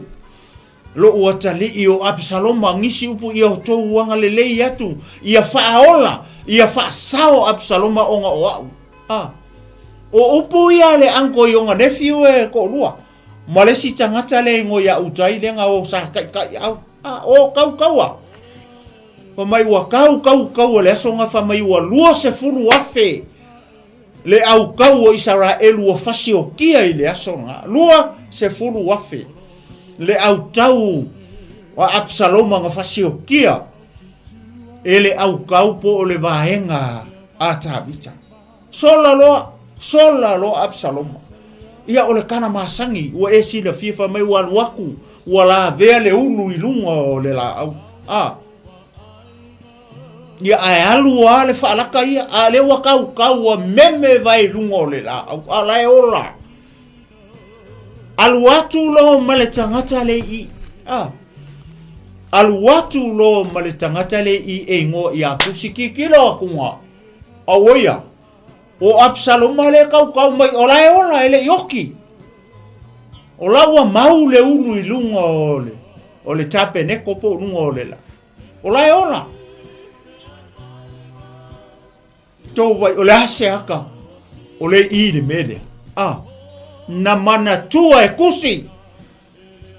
loʻu atalii o Apisaloma, nisi upu ia outou agalelei atu, ia faaola, ia faasao Apisaloma ona o aʻu. A! O upu ia a le uncle i ona nephew e toalua, ma le isi tagata lea igoa ia Utai lea na o sa taitaiau. A! O tautaua! Fai mai ua tau tautaua le aso na, fai mai ua 20,000 Le aukau o Isaraelu ua fasiokia i le aso lena, 20,000 le autau a Apisaloma na fasiokia e le aukau po o le vaega a Tavita. Sola loa, sola loa Apisaloma. Ia o le tala masani ua e silafia fai mai ua alu atu, ua lavea le ulu i luga o le laau. A, Ia ae alu lava le faalaka ia, a lea ua kaukau ua meme vai i luga o le laau, a la e ola. Alu atu loa ma le tagata le i, a. Alu atu loa ma le tagata le i e igoa ia Kusi, tilotilo atu ga, auaia, o Apisaloma lea e kaukau mai, o la e ola e le i oki. O la ua mau le ulu i luga o le, o le tapeneko po o luga o le la. O la e ola. Tou vai, o le a se aka o le i le mea lea. A, na manatua e Kusi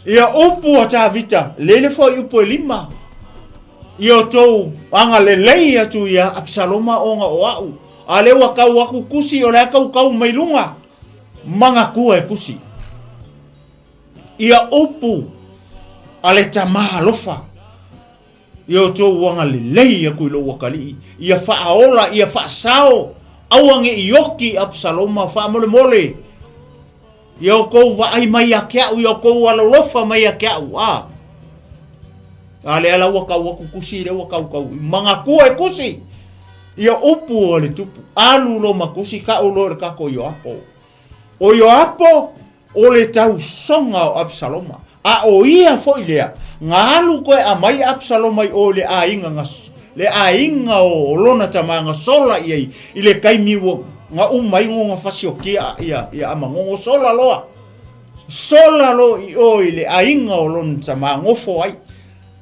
ia upu a Tavita, lele foi upu e lima. Ia outou agalelei atu ia Apisaloma ona o a'u. A lea ua tau atu Kusi, o le a kaukau mai luga, manatua e Kusi. Ia upu a le Tama alofa, ia outou agalelei atu i lou atalii, ia faaola, ia faasao, aua ne i oki Apisaloma faamolemole, ia outou vaai mai ia te a'u, ia outou alolofa mai ia te a'u. A, a lea la ua tau atu Kusi, lea ua tautau i manatua e Kusi ia upu a le tupu, alu loa ma Kusi, tau loa i le tatou Ioapo. O Ioapo o le tausoga o Apisaloma, a o ia foi lea na alu toe aumai Apisaloma i o i le aiga na, le aiga o lona tama na sola i ai i le taimi ua na uma ai ona fasiokia ia, ia Amanono, sola loa, sola loa i o i le aiga o lona tama nofo ai,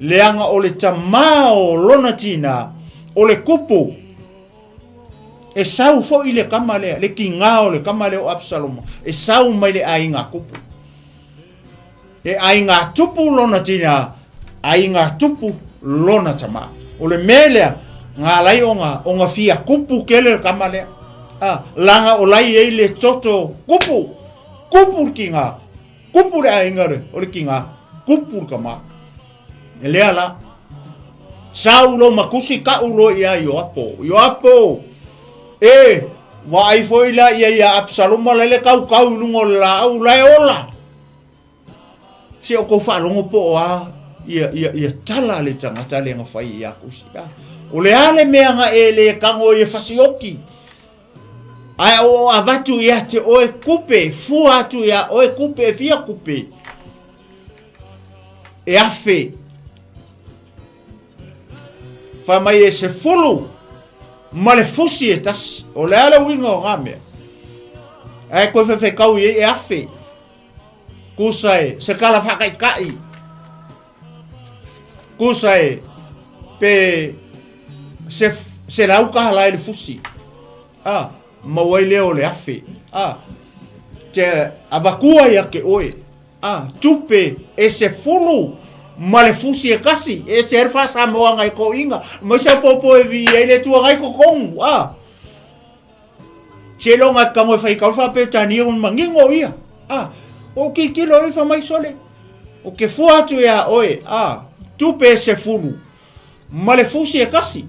leaga o le tama o lona tina o le kupu. E sau foi le tama lea, le tiga o le tama lea o Apisaloma, e sau mai le aiga tupu. E aiga tupu lona tina, aiga tupu lona tama. O le mea lea, na ala ai ona, ona fia kupu tele le tama lea. A, laga o la e i ai le toto kupu, kupu le tiga, kupu le aiga o le tiga, kupu le tama. E lea la. Sau lo ma Kusi ka'u loa ia Ioapo. Ioapo, e, vaai foi la ia ia Apisaloma la le kaukau i luga o le laau la e ola. Se o kou faalogo po o a ia, ia, ia tala le tagata lea na fai ia Kusi. A. O le a le mea na e le tago ai e fasioki? Ae o avatu ia te oe kupe, fua atu ia oe kupe e fia kupe? E afe. Fai mai e 10 ma le fusi e tasi. O le a le uiga o ngā mea? Ae koe whewhekau i e afe. Kusa e, se kala whakaikai. Kusa e, pe se, se lau kaha lai le fusi. A, mau ai lea o le afe. A, te avakua ia ke oe. A, tupe e 10 ma le fusi e kasi. E se ere whaasamoanga e ko inga. Mai sa popo e vi ai le tuangai ko kongu. A, Seiloga e kago e fai kau faa-Peretania ona manino ia. A, o kikilo e fa mai sole. O ke fua atu ia oe, a, tupe e 10, ma le fusi e kasi.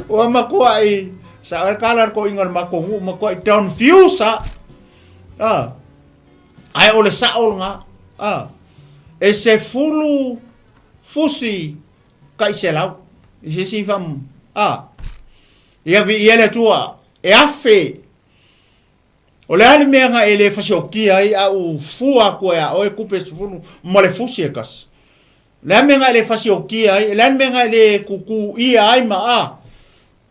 Ua makuai, sa oe kala ko inga le makongu, makuai confuse a. A, ai o le sao nga, a, e 10 fusi kai 100. I se isi fam, a, ia vi ia le Atua, e afe. O le a le mea nga e le fasiokia ai a u fua aku ai a oe kupe 10 ma le fusi e kasi. Le a mea nga e le fasiokia ai, le a le mea nga e le kuku ia ai ma a,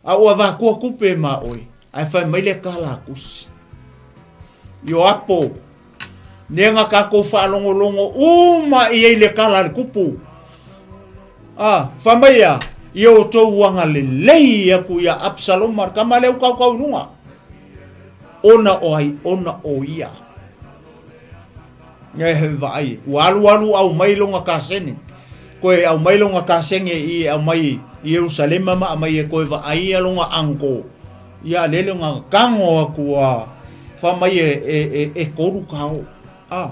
a ua vakua kupe ma oe, ae fai mai le kala a kusi. Ioapo, lea nga kākou faalogologo uma i ai le kala a le kupu. A, fai mai ia, ia outou agalelei aku ia Absaloma, le tama lea ukaukau i luga. Ona o ai, ona o ia. E he vaai, ua alualu au mai longa kasene. Koe au mai longa kasenge i au mai i Yerusalema ma aumai e koe vaai ia longa anko. Ia lele nga kango aku a fa mai e e e, e koru kao. A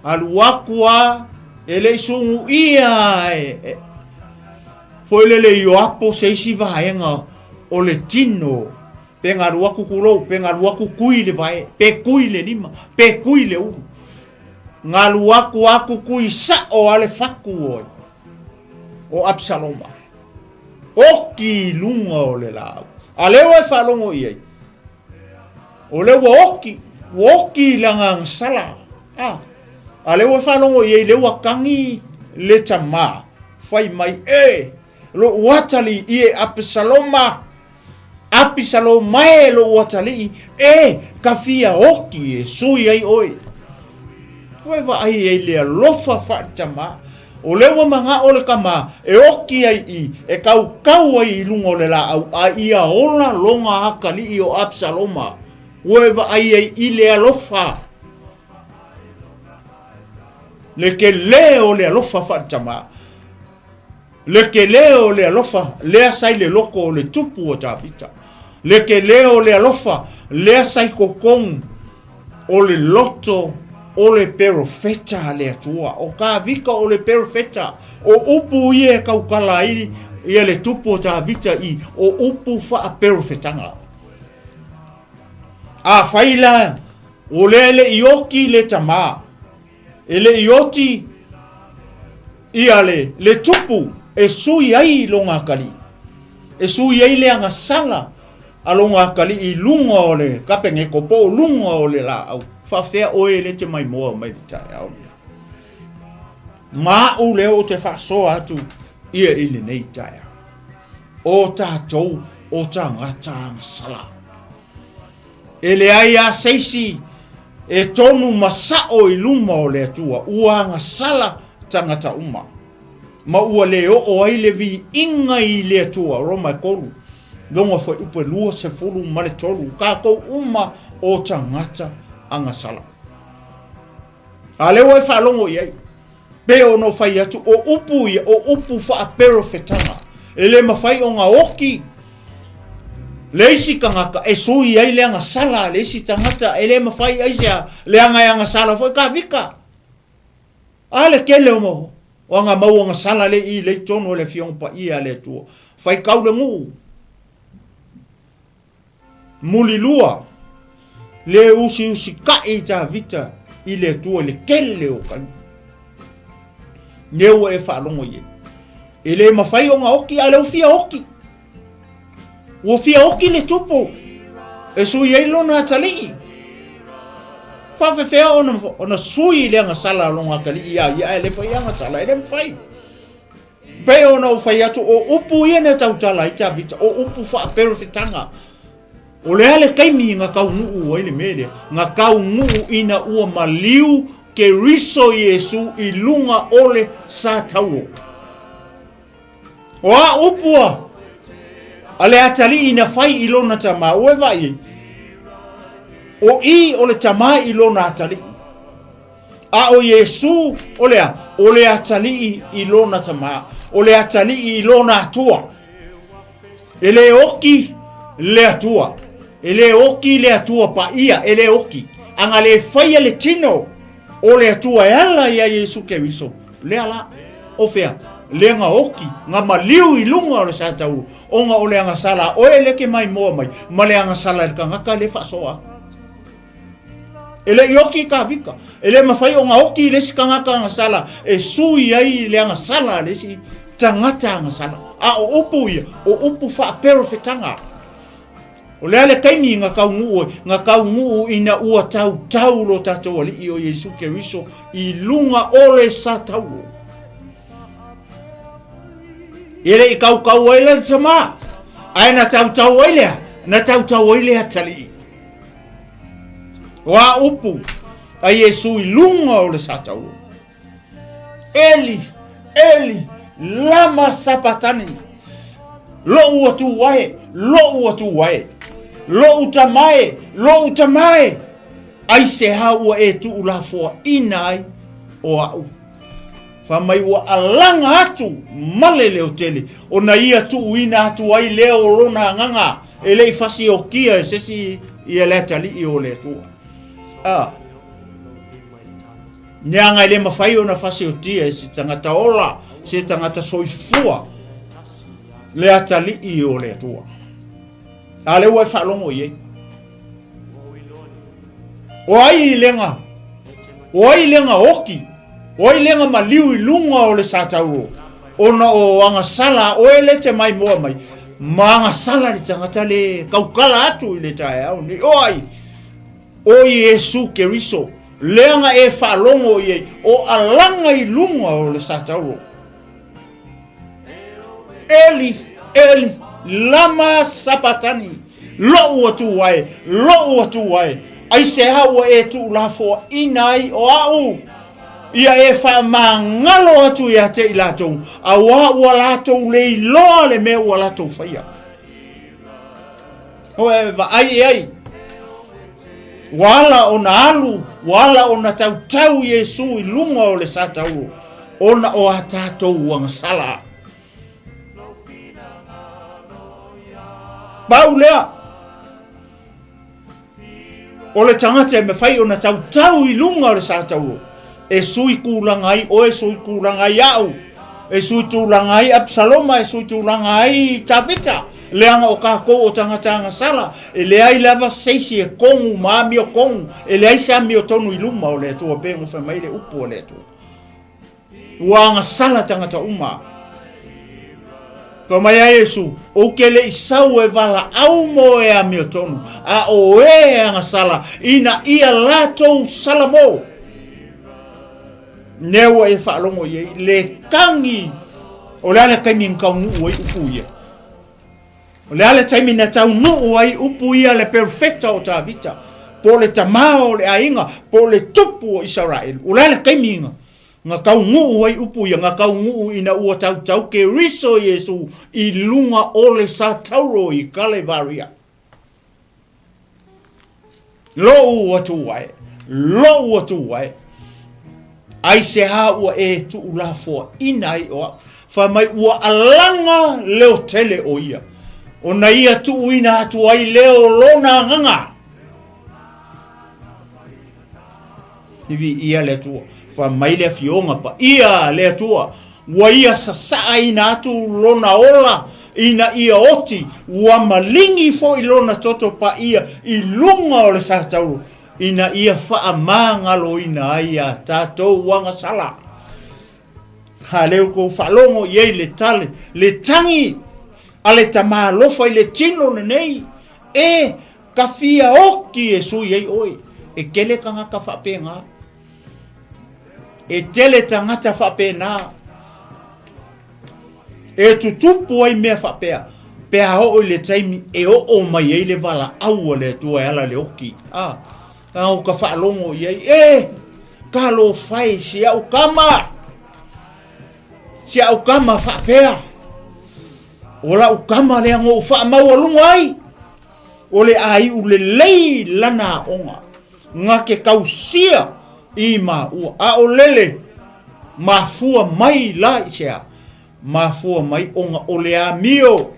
alu aku a e le sungu ia e, e foi lele i apo se isi vaenga o le tino Pe galu aku kulou, pe galu aku kui le vae, pe kui le lima, pe kui le ulu. Galu aku aku kui sa'o a le faku oe o Absaloma. Oki i luga o le laau. A lea ua e faalogo i ai. O lea ua oki, ua oki i le agaga sala. A, a lea ua e faalogo i ai, lea ua kagi le tamā, fai mai, e, lo'u atalii e Apisaloma, Apisaloma e lou atalii, e ka fia oki e sui ai oe. Ua e vaai ai le alofa faaletama, o lea ua magao le tama e oki ai i, e kaukau ai i luga o le laau, a ia ola lona atalii o Apisaloma. Ua e vaai ai i le alofa, le tele o le alofa faaletama. Le tele o le alofa lea sa i le loko o le tupu o Tavita. Le tele o le alofa lea sa i totonu o le loto o le perofeta a le Atua. O Tavita o le perofeta. O upu ia e tautala ai ia le tupu o Tavita i o upu faaperofetaga. Afai la o lea e le i oti le tamā, E le i oti ia le, le tupu e sui ai lona atalii, e sui ai le agasala a lona atalii i luga o le kapeneko po o luga o le laau. Faafefea oe e le te maimoa mai le taeao lenei? Ma au lea ou te faasoa atu ia i lenei taeao. O tatou o tagata agasala. E leai a se isi e tonu ma sa'o i luma o le Atua, ua agasala tagata uma, ma ua le oo ai le viiga i le Atua. Roma e 3, logo fuaiupu e 23, kakou uma o tagata agasala. A lea ua e faalogo i ai, pei ona ou fai atu, o upu ia, o upu faaperofetaga. E le mafai ona oki le isi tagata e sui ai le agasala a le isi tagata, e le mafai ai sea leaga e agasala foi Kavika. A le tele o o aga mau agasala le i le i tonu o le Afioga Paia a le Atua. Faitau le nuu. Mulilua, le usiusitaʻi i Tavita i le Atua i le tele o taimi. Lea ua e faalogo i ai. E le mafai ona oti, a o lea ua fia oti. Ua fia oki le tupu e sui ai lona atalii. Faafefea ona, ona sui le agasala a lona atalii iā ia, ae le fai agasala, e le mafai. Pei ona ou fai atu, o upu ia na tautala ai Tavita, o upu faaperofetaga. O le a le taimi na taunuu ai le mea lea? Na taunuu ina ua maliu Keriso Iesu i luga o le sa tauo. O a upu a a le atalii na fai i lona tamā, ua e vaai ai? O i o le tamā i lona atalii. A o Iesu o le a? O le atalii i lona tamā. O le atalii i lona Atua. E le oki le Atua. E le oki le Atua paia, e le oki. A na le faia le tino o le Atua e ala ia Iesu Keriso, lea la, o fea? Lea na oki, na maliu i luga o le sa taua, ona o le agasala a oe lea e te maimoa mai, ma le agasala i le tagata lea e faasoa atu. E le i oki Tavita. E le mafai ona oki i le isi tagata agasala e sui ai le agasala a le isi tagata agasala. A o upu ia, o upu faaperofetaga. O le a le taimi na taunuu ai? Na taunuu ina ua tautau lo tatou Alii o Iesu Keriso i luga o le sa tauo. E le i tautau ai le tama, ae na tautau ai lea, na tautau ai le atalii. O a upu a Iesu i luga o le sa taua. Eli, Eli, lama sapatani. Lou Atua e, lou Atua e, lou Tama e, lou Tama e, aisea ua e tuulafoaina ai o a'u? Fai mai ua alaga atu ma le leo tele, ona ia tuuina atu ai lea o lona agaga e le i fasiokia e se isi ia le atalii o le Atua. A. Leaga e le mafai ona fasiotia e se tagata ola, se tagata soifua le atalii o le Atua. A lea ua e faalogo i ai. O ai lega, o ai lega oki, o ai lega maliu i luga o le sa tauo, ona o agasala a oe le te maimoa mai, ma agasala le tagata le taukala atu i le taeao nei. O ai? O Iesu Keriso, leaga e faalogo i ai, o alaga i luga o le sa tauo. Eli, Eli, lama sapatani, lou Atua e, lou Atua e, aisea ua e tuulafoaina ai o a'u? Ia e faamagalo atu ia te i latou, auā ua latou le iloa le mea ua latou faia. O e vaai i ai, ua ala ona alu, ua ala ona tautau Iesu i luga o le sa tauo, ona o a tatou agasala. Pau lea, O le tagata e mafai ona tautau i luga o le sa tauo, e sui tulaga ai oe, sui tulaga ai a'u, e sui tulaga ai Apisaloma, e sui tulaga ai Tavita, leaga o tatou o tagata agasala, e leai lava se isi e kogu ma amiotonu, e leai se amiotonu i luma o le Atua, pei ona fai mai le upu a le Atua. Ua agasala tagata uma. Fai mai a Iesu, Ou te le i sau e valaau mo e amiotonu, a o e e agasala, ina ia latou salamo. Lea ua e faalogo i ai le tagi, o le a le taimi na taunuu ai upu ia? O le a le taimi na taunuu ai upu ia le perofeta o Tavita, po o le tamā o le aiga, po o le tupu o Isaraelu? O le a le taimi na, na taunuu ai upu ia? Na taunuu ina ua tautau Keriso Iesu i luga o le sa tauro i Kalevaria. Lou Atua e, lou Atua e, aisea ua e tuulafoaina ai o a'u? Fai mai ua alaga leo tele o ia, ona ia tuuina atu ai lea o lona agaga. I viia le Atua. Fai mai le Afioga Paia a le Atua, ua ia sasaaina atu lona ola ina ia oti, ua maligi foi lona toto paia i luga o le sa tauro, ina ia faamagaloina ai a tatou agasala. A lea ua outou faalogo i ai le tale, le tagi. a le Tama alofa i le tino lenei, e ka fia oki e sui ai oe. E tele tagata faapena. E tele tagata faapena. E tutupu ai mea faapea, pe a oo i le taimi e oo mai ai le valaau a le Atua e ala i le oki. A, a o ka faalogo i ai, e, talofa e si au kama, si au kama faapea, o lau kama lea na ou faamaualuga ai, o le a iu lelei lana aoga, na te tausia i maua, a o lele, mafua mai la i se a? Mafua mai ona o le amio,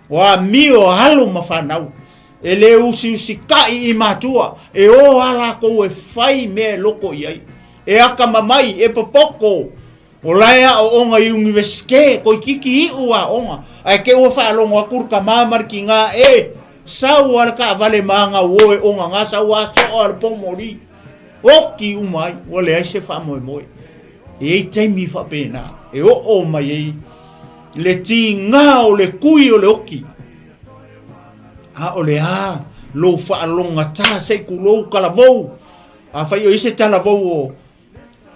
o amio a alo ma fanau, e le usiusitaʻi i matua, e o a lakou e fai mea e loko i ai, e akamamai, e popoto, O la e aoaoga i Universite, toeitiiti iu aoga, ae te ua faalogo atu le tama ma le tiga, e, sau a le taavale ma aga uo e ona ga sau a soa le pomoli, oti uma ai, ua leai se faamoemoe. E i ai taimi faapena, e oo mai ai le tiga o le kui o le oti. A o le a lou faalogogata se i tulou talavou, afai o i ai se talavou o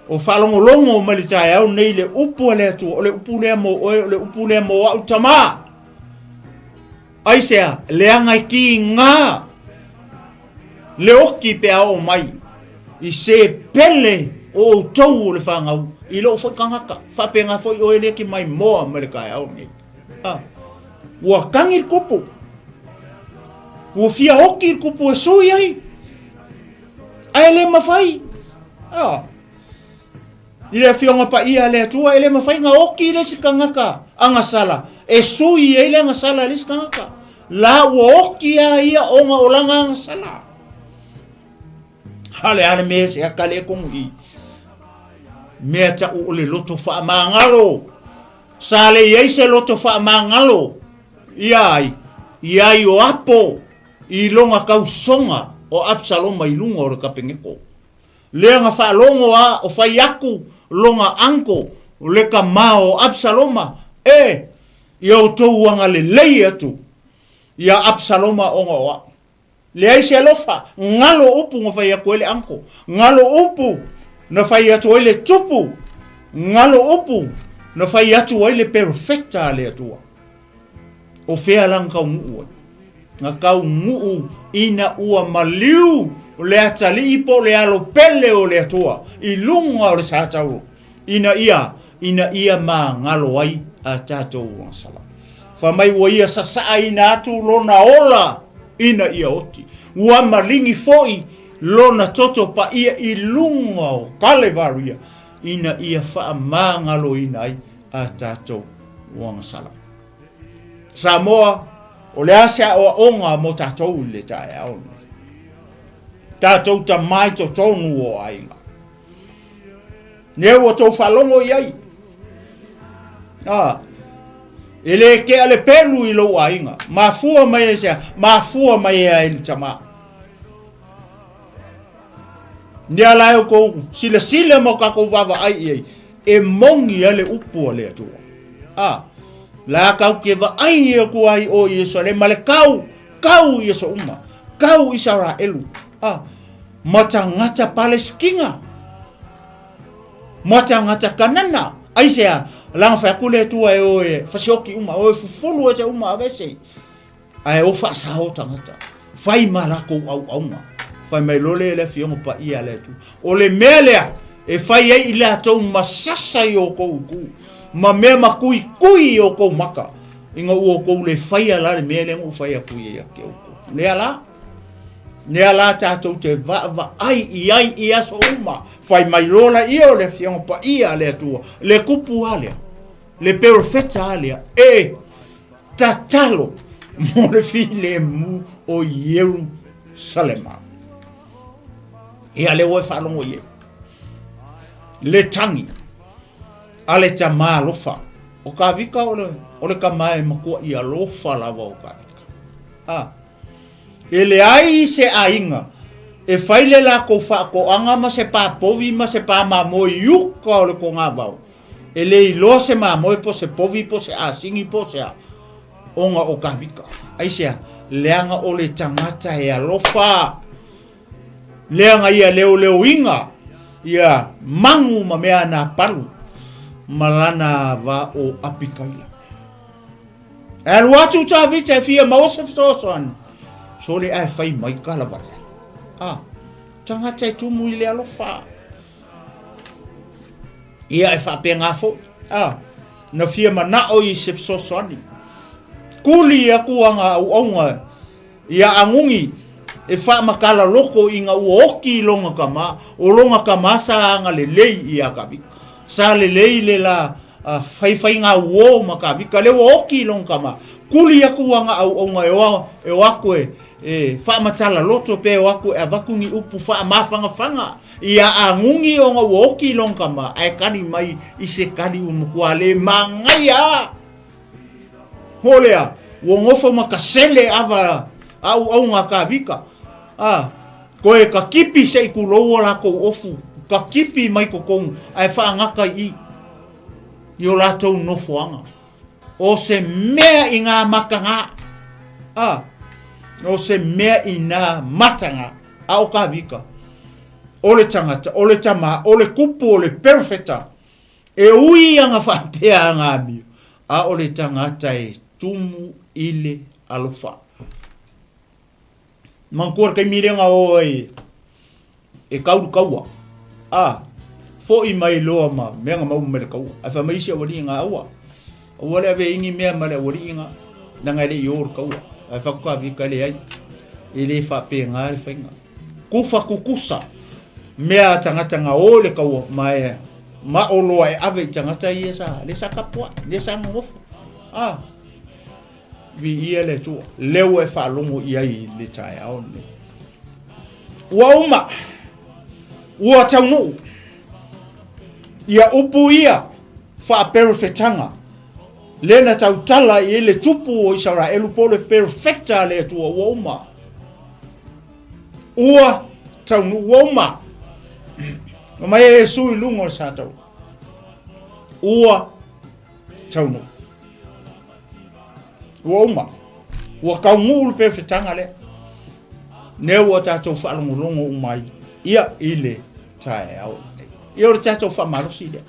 O faalogologo mai le taeao nei le upu a le Atua, o le upu lea mo oe, o le upu lea mo au tama. Aisea, leaga e kiga le oki pe a oo mai i se pele o outou o le fanau i lou foi tagata. Faapena foi oe lea ke maimoa mai le taeao nei. Ah, ua kagi le kupu. Ua fia oki le kupu e sui ai. Ae le mafai. Ah. I le afioga paia a le Atua, e le mafai na oki le isi tagata agasala e sui ai le agasala a le isi tagata. La ua oki a ia ona o lana agasala. A le a le mea se aka le komu i. Mea ta'u o le loto faamagalo. Sa le i ai se loto faamagalo ia ai, ia Ioapo i lona tausoga o Absaloma i luga o le Kapeneko. Lea na faalogo a o fai aku lona uncle le tama o Absaloma, E! Ia outou agalelei atu ia Absaloma ona o a'u. Leai se alofa, galo upu na fai atu ai le uncle, galo upu na fai atu ai le tupu, galo upu na fai atu ai le perofeta a le Atua. O fea la na taunuu ai? Na taunuu ina ua maliu le atalii po o le alo pele o le Atua i luga o le sa tauro, ina ia, ina ia magalo ai a tatou agasala. Fai mai ua ia sasaaina atu lona ola ina ia oti. Ua maligi foi lona toto paia i luga o Kalevaria ina ia faamagaloina ai a tatou agasala. Samoa, o le a se aoaoga mo tatou i le taeao lenei? Tatou tama i totonu o aiga. Lea ua tou faalogo i ai. Ah, e le kea le pelu i lou aiga. Mafua mai ai sea, mafua mai ai le tama. Nia la e outou silasila ma o tatou vaavaai i ai, e moni a le upu a le Atua. A, la kau ke vaai atu ai o Ierusalema le kau, kau i aso uma, kau Isaraelu, a, ma tagata Palesitina, ma tagata Kanana. Aisea, laga fai atu le Atua e o e fasioki uma, o e fufulu e se uma avese. Ae o faasao tagata, fai ma lakou auauna. Fai mai loa lea i le Afioga Paia a le Atua, O le mea lea e fai ai i latou ma sasa i outou itu, ma mea makuikui i outou maka, ina ua outou le faia la le mea lea na ou fai atu ai ia te outou. Lea la, lea la tatou te vaavaai i ai i aso uma, fai mai loa laia o le Afioga Paia a le Atua, le kupu a lea, le perofeta a lea, e Tatalo mo le filemu o Ierusalema. Ia lea ua e faalogo i ai. Le tagi a le tamā alofa. O Kavika o le, o le tama e matuaʻi alofa lava o Kavika. A, e leai se aiga e fai le latou faatoaga ma se pā povi ma se pā mamoe i uka o le togavao. E le iloa se mamoe po se povi po se asini po se a. Ona o Kavika. Aisea? Leaga o le tagata e alofa. Leaga ia leoleoina ia magu ma mea na palu ma lana va o Apikaila. E alu atu Tavita e fia maua se fesoasoani. Sole ae fai mai kala valea. Ah, tagata e tumu i le alofa. Ia e faapena foi. Ah, na fia manao i se fesoasoani. Kuli aku ana auaunga ia Agugi e faamatala loko ina ua oki i lona tama, o lona tama sa agalelei ia Kavika. Sa lelei le la faifaiga uo ma Kavika, lea ua oki i lona tama. Kuli aku ana auaunga e o, e o aku e, e faamatala loto pe o aku e avatu ni upu faamafanafana ia Agugi ona ua oki i lona tama, ae kali mai i se kali ua matua le magaia. Hōlea, ua nofo ma ka sele ava auaunga a Kāvika, a koe ka kipi se i kulou o lākou ofu, ka kipi mai totonu ae faagata i i o lātou nofoaga. O se mea i ngā matanga, a, o se mea i nā matanga a o Kāvika, o le tangata, o le tamā, o le kupu, o le perofeta, E ui ana faapea ana amio, a o le tagata e tumu i le alofa. Manatua le taimi lea na o ai e kau le kaua, a, foi mai loa ma mea na maua mai le kaua. Ae fai mai isi aualii na, aua, aua le ave ini mea ma le aualii na, leaga e le i o le kaua. Ae fai atu Kavika, e leai, e le faapena le faiga. Kufa kukusa mea a tagata na o i le kaua ma e mao loa e ave i tagata ia sa le sa tapuai, le sa nonofo. A, viia le Atua, lea ua e faalogo i ai i le taeao lenei. Ua uma, ua taunuu, ia upu ia faaperofetaga, lea na tautala i ai le tupu o Isaraelu po o le perofeta a le Atua, ua uma. Ua taunuu, ua uma. Na mai e Iesu i luga o le sataua. Ua taunuu. Ua uma. Ua taunuu le perofetaga lea. Lea ua tatou faalogologo uma ai ia i le taeao lenei. Ia o le tatou faamalosi lea.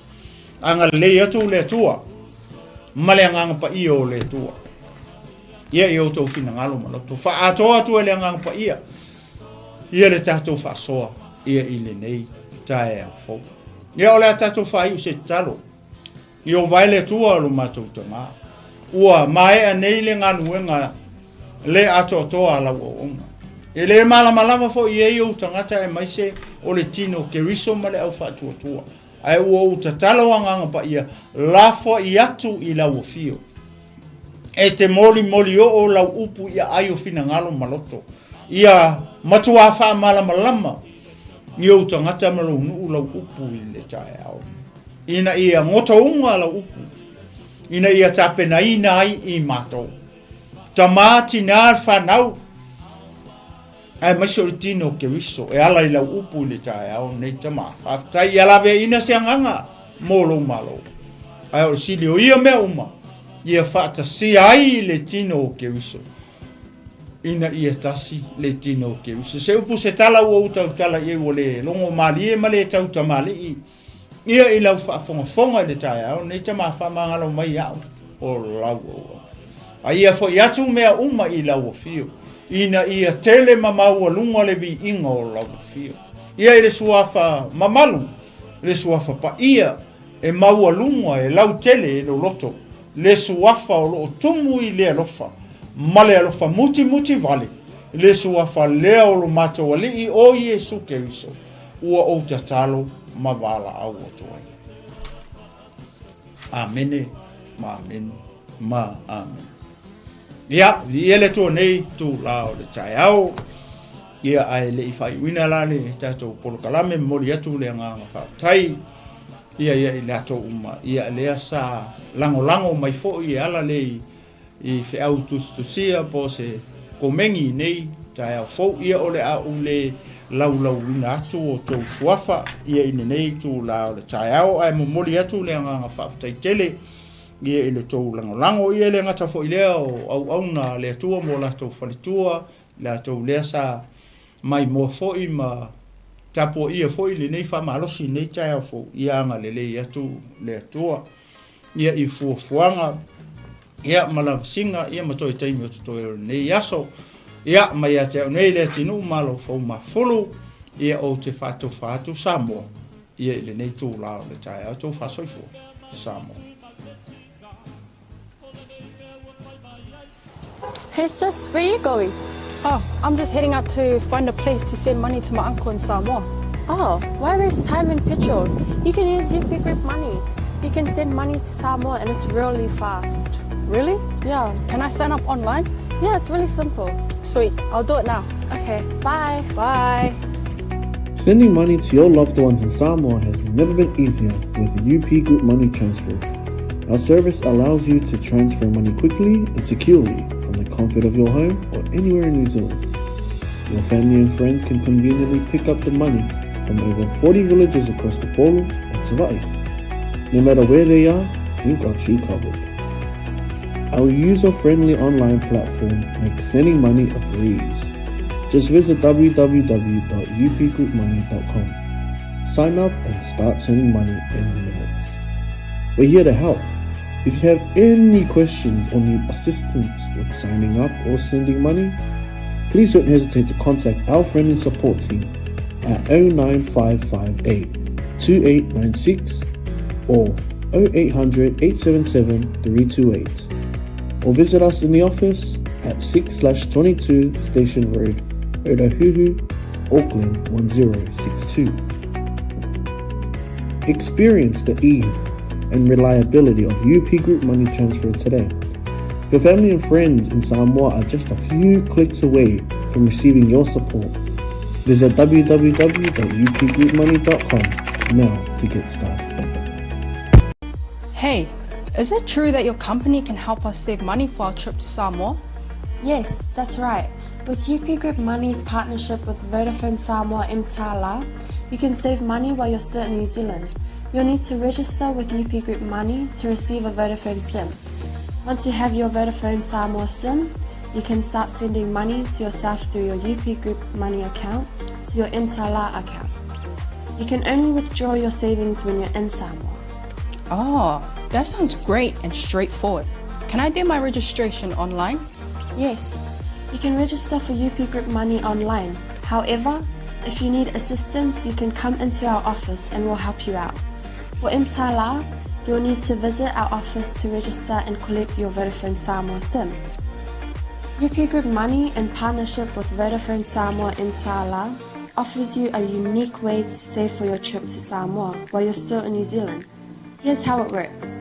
Agalelei atu le Atua ma le Agaga Paia o le Atua. Ia i outou finagalo ma loto. Faaatoa atu e le Agaga Paia ia le tatou faasoa ia i lenei taeao fou. Ia o le a tatou faaiu se tatalo. Ieova e le Atua o lo matou Tama, ua maea nei le galuega le atoatoa a lau auauna. E le malamalama foi i ai ou tagata aemaise o le tino o Keriso ma le au faatuatua. Ae ua ou tatalo Agaga Paia, lafoai atu i lau afio. E te molimoli oo lau upu i aai o finagalo ma loto. Ia matuā faamalamalama i ou tagata ma lou nuu lau upu i le taeao. Ina ia gotauga lau upu, ina ia tapenaina ai i matou. Tamā, tinā, le whanau, Aemaise o le tino o Keriso e ala i lau upu i le taeao nei tama. Faafetai ia laveaiina se agaga mo lou Malo. Ae o le sili o ia mea uma, ia faatasia ai le tino o Keriso, ina ia tasi le tino o Keriso. Se upu se tala ua ou tautala i ai ua le logo malie ma le tautamalii, Ia i lau faafogafoga i le taeao nei tama faamagalo mai iaʻu o lau auauna. A ia foi atu mea uma i lau afio, ina ia tele ma maualuga le viiga o lau afio. Ia i le suafa mamalu, le suafa paia, e maualuga, e lautele, e loloto, le suafa o lo o tumu i le alofa, ma le alofa mutimuti vale, le suafa lea o lo matou Alii o Iesu Keriso. Ua ou tatalo ma valaau atu ai. Amene ma amene ma amene. Ia, viia le Atua nei itulā o le taeao. Ia, ae le i faaiuina la le tatou polokalame, momoli atu le agaga faafetai ia ia i latou uma ia lea sa lagolago mai foi e ala le i i feau tusitusia po o se komeni i nei taeao fou, ia o le a ou le laulauina atu o tou suafa ia i lenei itulā o le taeao, ae momoli atu le agaga faafetai tele ia i le tou lagolago. Ia e le gata foi i lea o auauna a le Atua mo latou faletua, i latou lea sa maimoa foi ma tapuaia foi lenei faamalosi i lenei taeao fou, ia agalelei atu le Atua ia i fuafuaga ia ma lavasiga ia ma toe taimi o totoe o lenei aso. Ia mai ia te au nei Leatinuu Malo Fou Mafulu, ia ou te faatofa atu Samoa ia i lenei itula o le taeao tou faasoifua. Samoa. Hey sis, where you going? Oh, I'm just heading out to find a place to send money to my uncle in Samoa. Oh, why waste time and petrol? You can use UP Group Money. You can send money to Samoa and it's really fast. Really? Yeah. Can I sign up online? Yeah, it's really simple. Sweet, I'll do it now. Okay, bye. Bye. Sending money to your loved ones in Samoa has never been easier with UP Group Money Transfer. Our service allows you to transfer money quickly and securely from the comfort of your home or anywhere in New Zealand. Your family and friends can conveniently pick up the money from over 40 villages across the Polo and Savai'i. No matter where they are, we've got you covered. Our user-friendly online platform makes sending money a breeze. Just visit www.upgroupmoney.com. Sign up and start sending money in minutes. We're here to help. If you have any questions or need assistance with signing up or sending money, please don't hesitate to contact our friendly support team at 09558 2896 or 0800 877 328 or visit us in the office at 6 22 Station Road, Otahuhu, Auckland 1062. Experience the ease and reliability of UP Group Money Transfer today. Your family and friends in Samoa are just a few clicks away from receiving your support. Visit www.upgroupmoney.com now to get started. Hey, is it true that your company can help us save money for our trip to Samoa? Yes, that's right. With UP Group Money's partnership with Vodafone Samoa Mtala, you can save money while you're still in New Zealand. You'll need to register with UP Group Money to receive a Vodafone SIM. Once you have your Vodafone Samoa SIM, you can start sending money to yourself through your UP Group Money account to your Mtala account. You can only withdraw your savings when you're in Samoa. Oh, that sounds great and straightforward. Can I do my registration online? Yes, you can register for UP Group Money online. However, if you need assistance, you can come into our office and we'll help you out. For Mtala, you'll need to visit our office to register and collect your Vodafone Samoa SIM. UP Group Money, in partnership with Vodafone Samoa Mtala, offers you a unique way to save for your trip to Samoa while you're still in New Zealand. Here's how it works.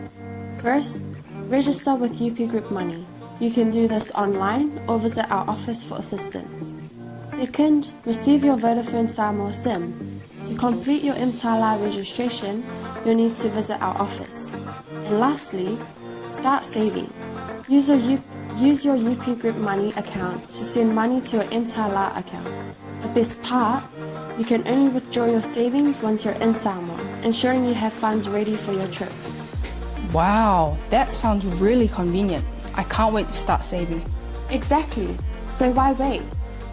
First, register with UP Group Money. You can do this online or visit our office for assistance. Second, receive your Vodafone Samoa SIM. To complete your Mtala registration, you'll need to visit our office. And lastly, start saving. Use your, U- use your UP Group Money account to send money to your Mtala account. The best part, you can only withdraw your savings once you're in Samoa, ensuring you have funds ready for your trip. Wow, that sounds really convenient. I can't wait to start saving. Exactly. So why wait?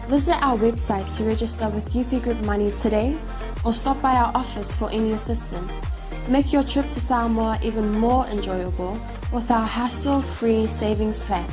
Visit our website to register with UP Group Money today or stop by our office for any assistance. Make your trip to Samoa even more enjoyable with our hassle-free savings plan.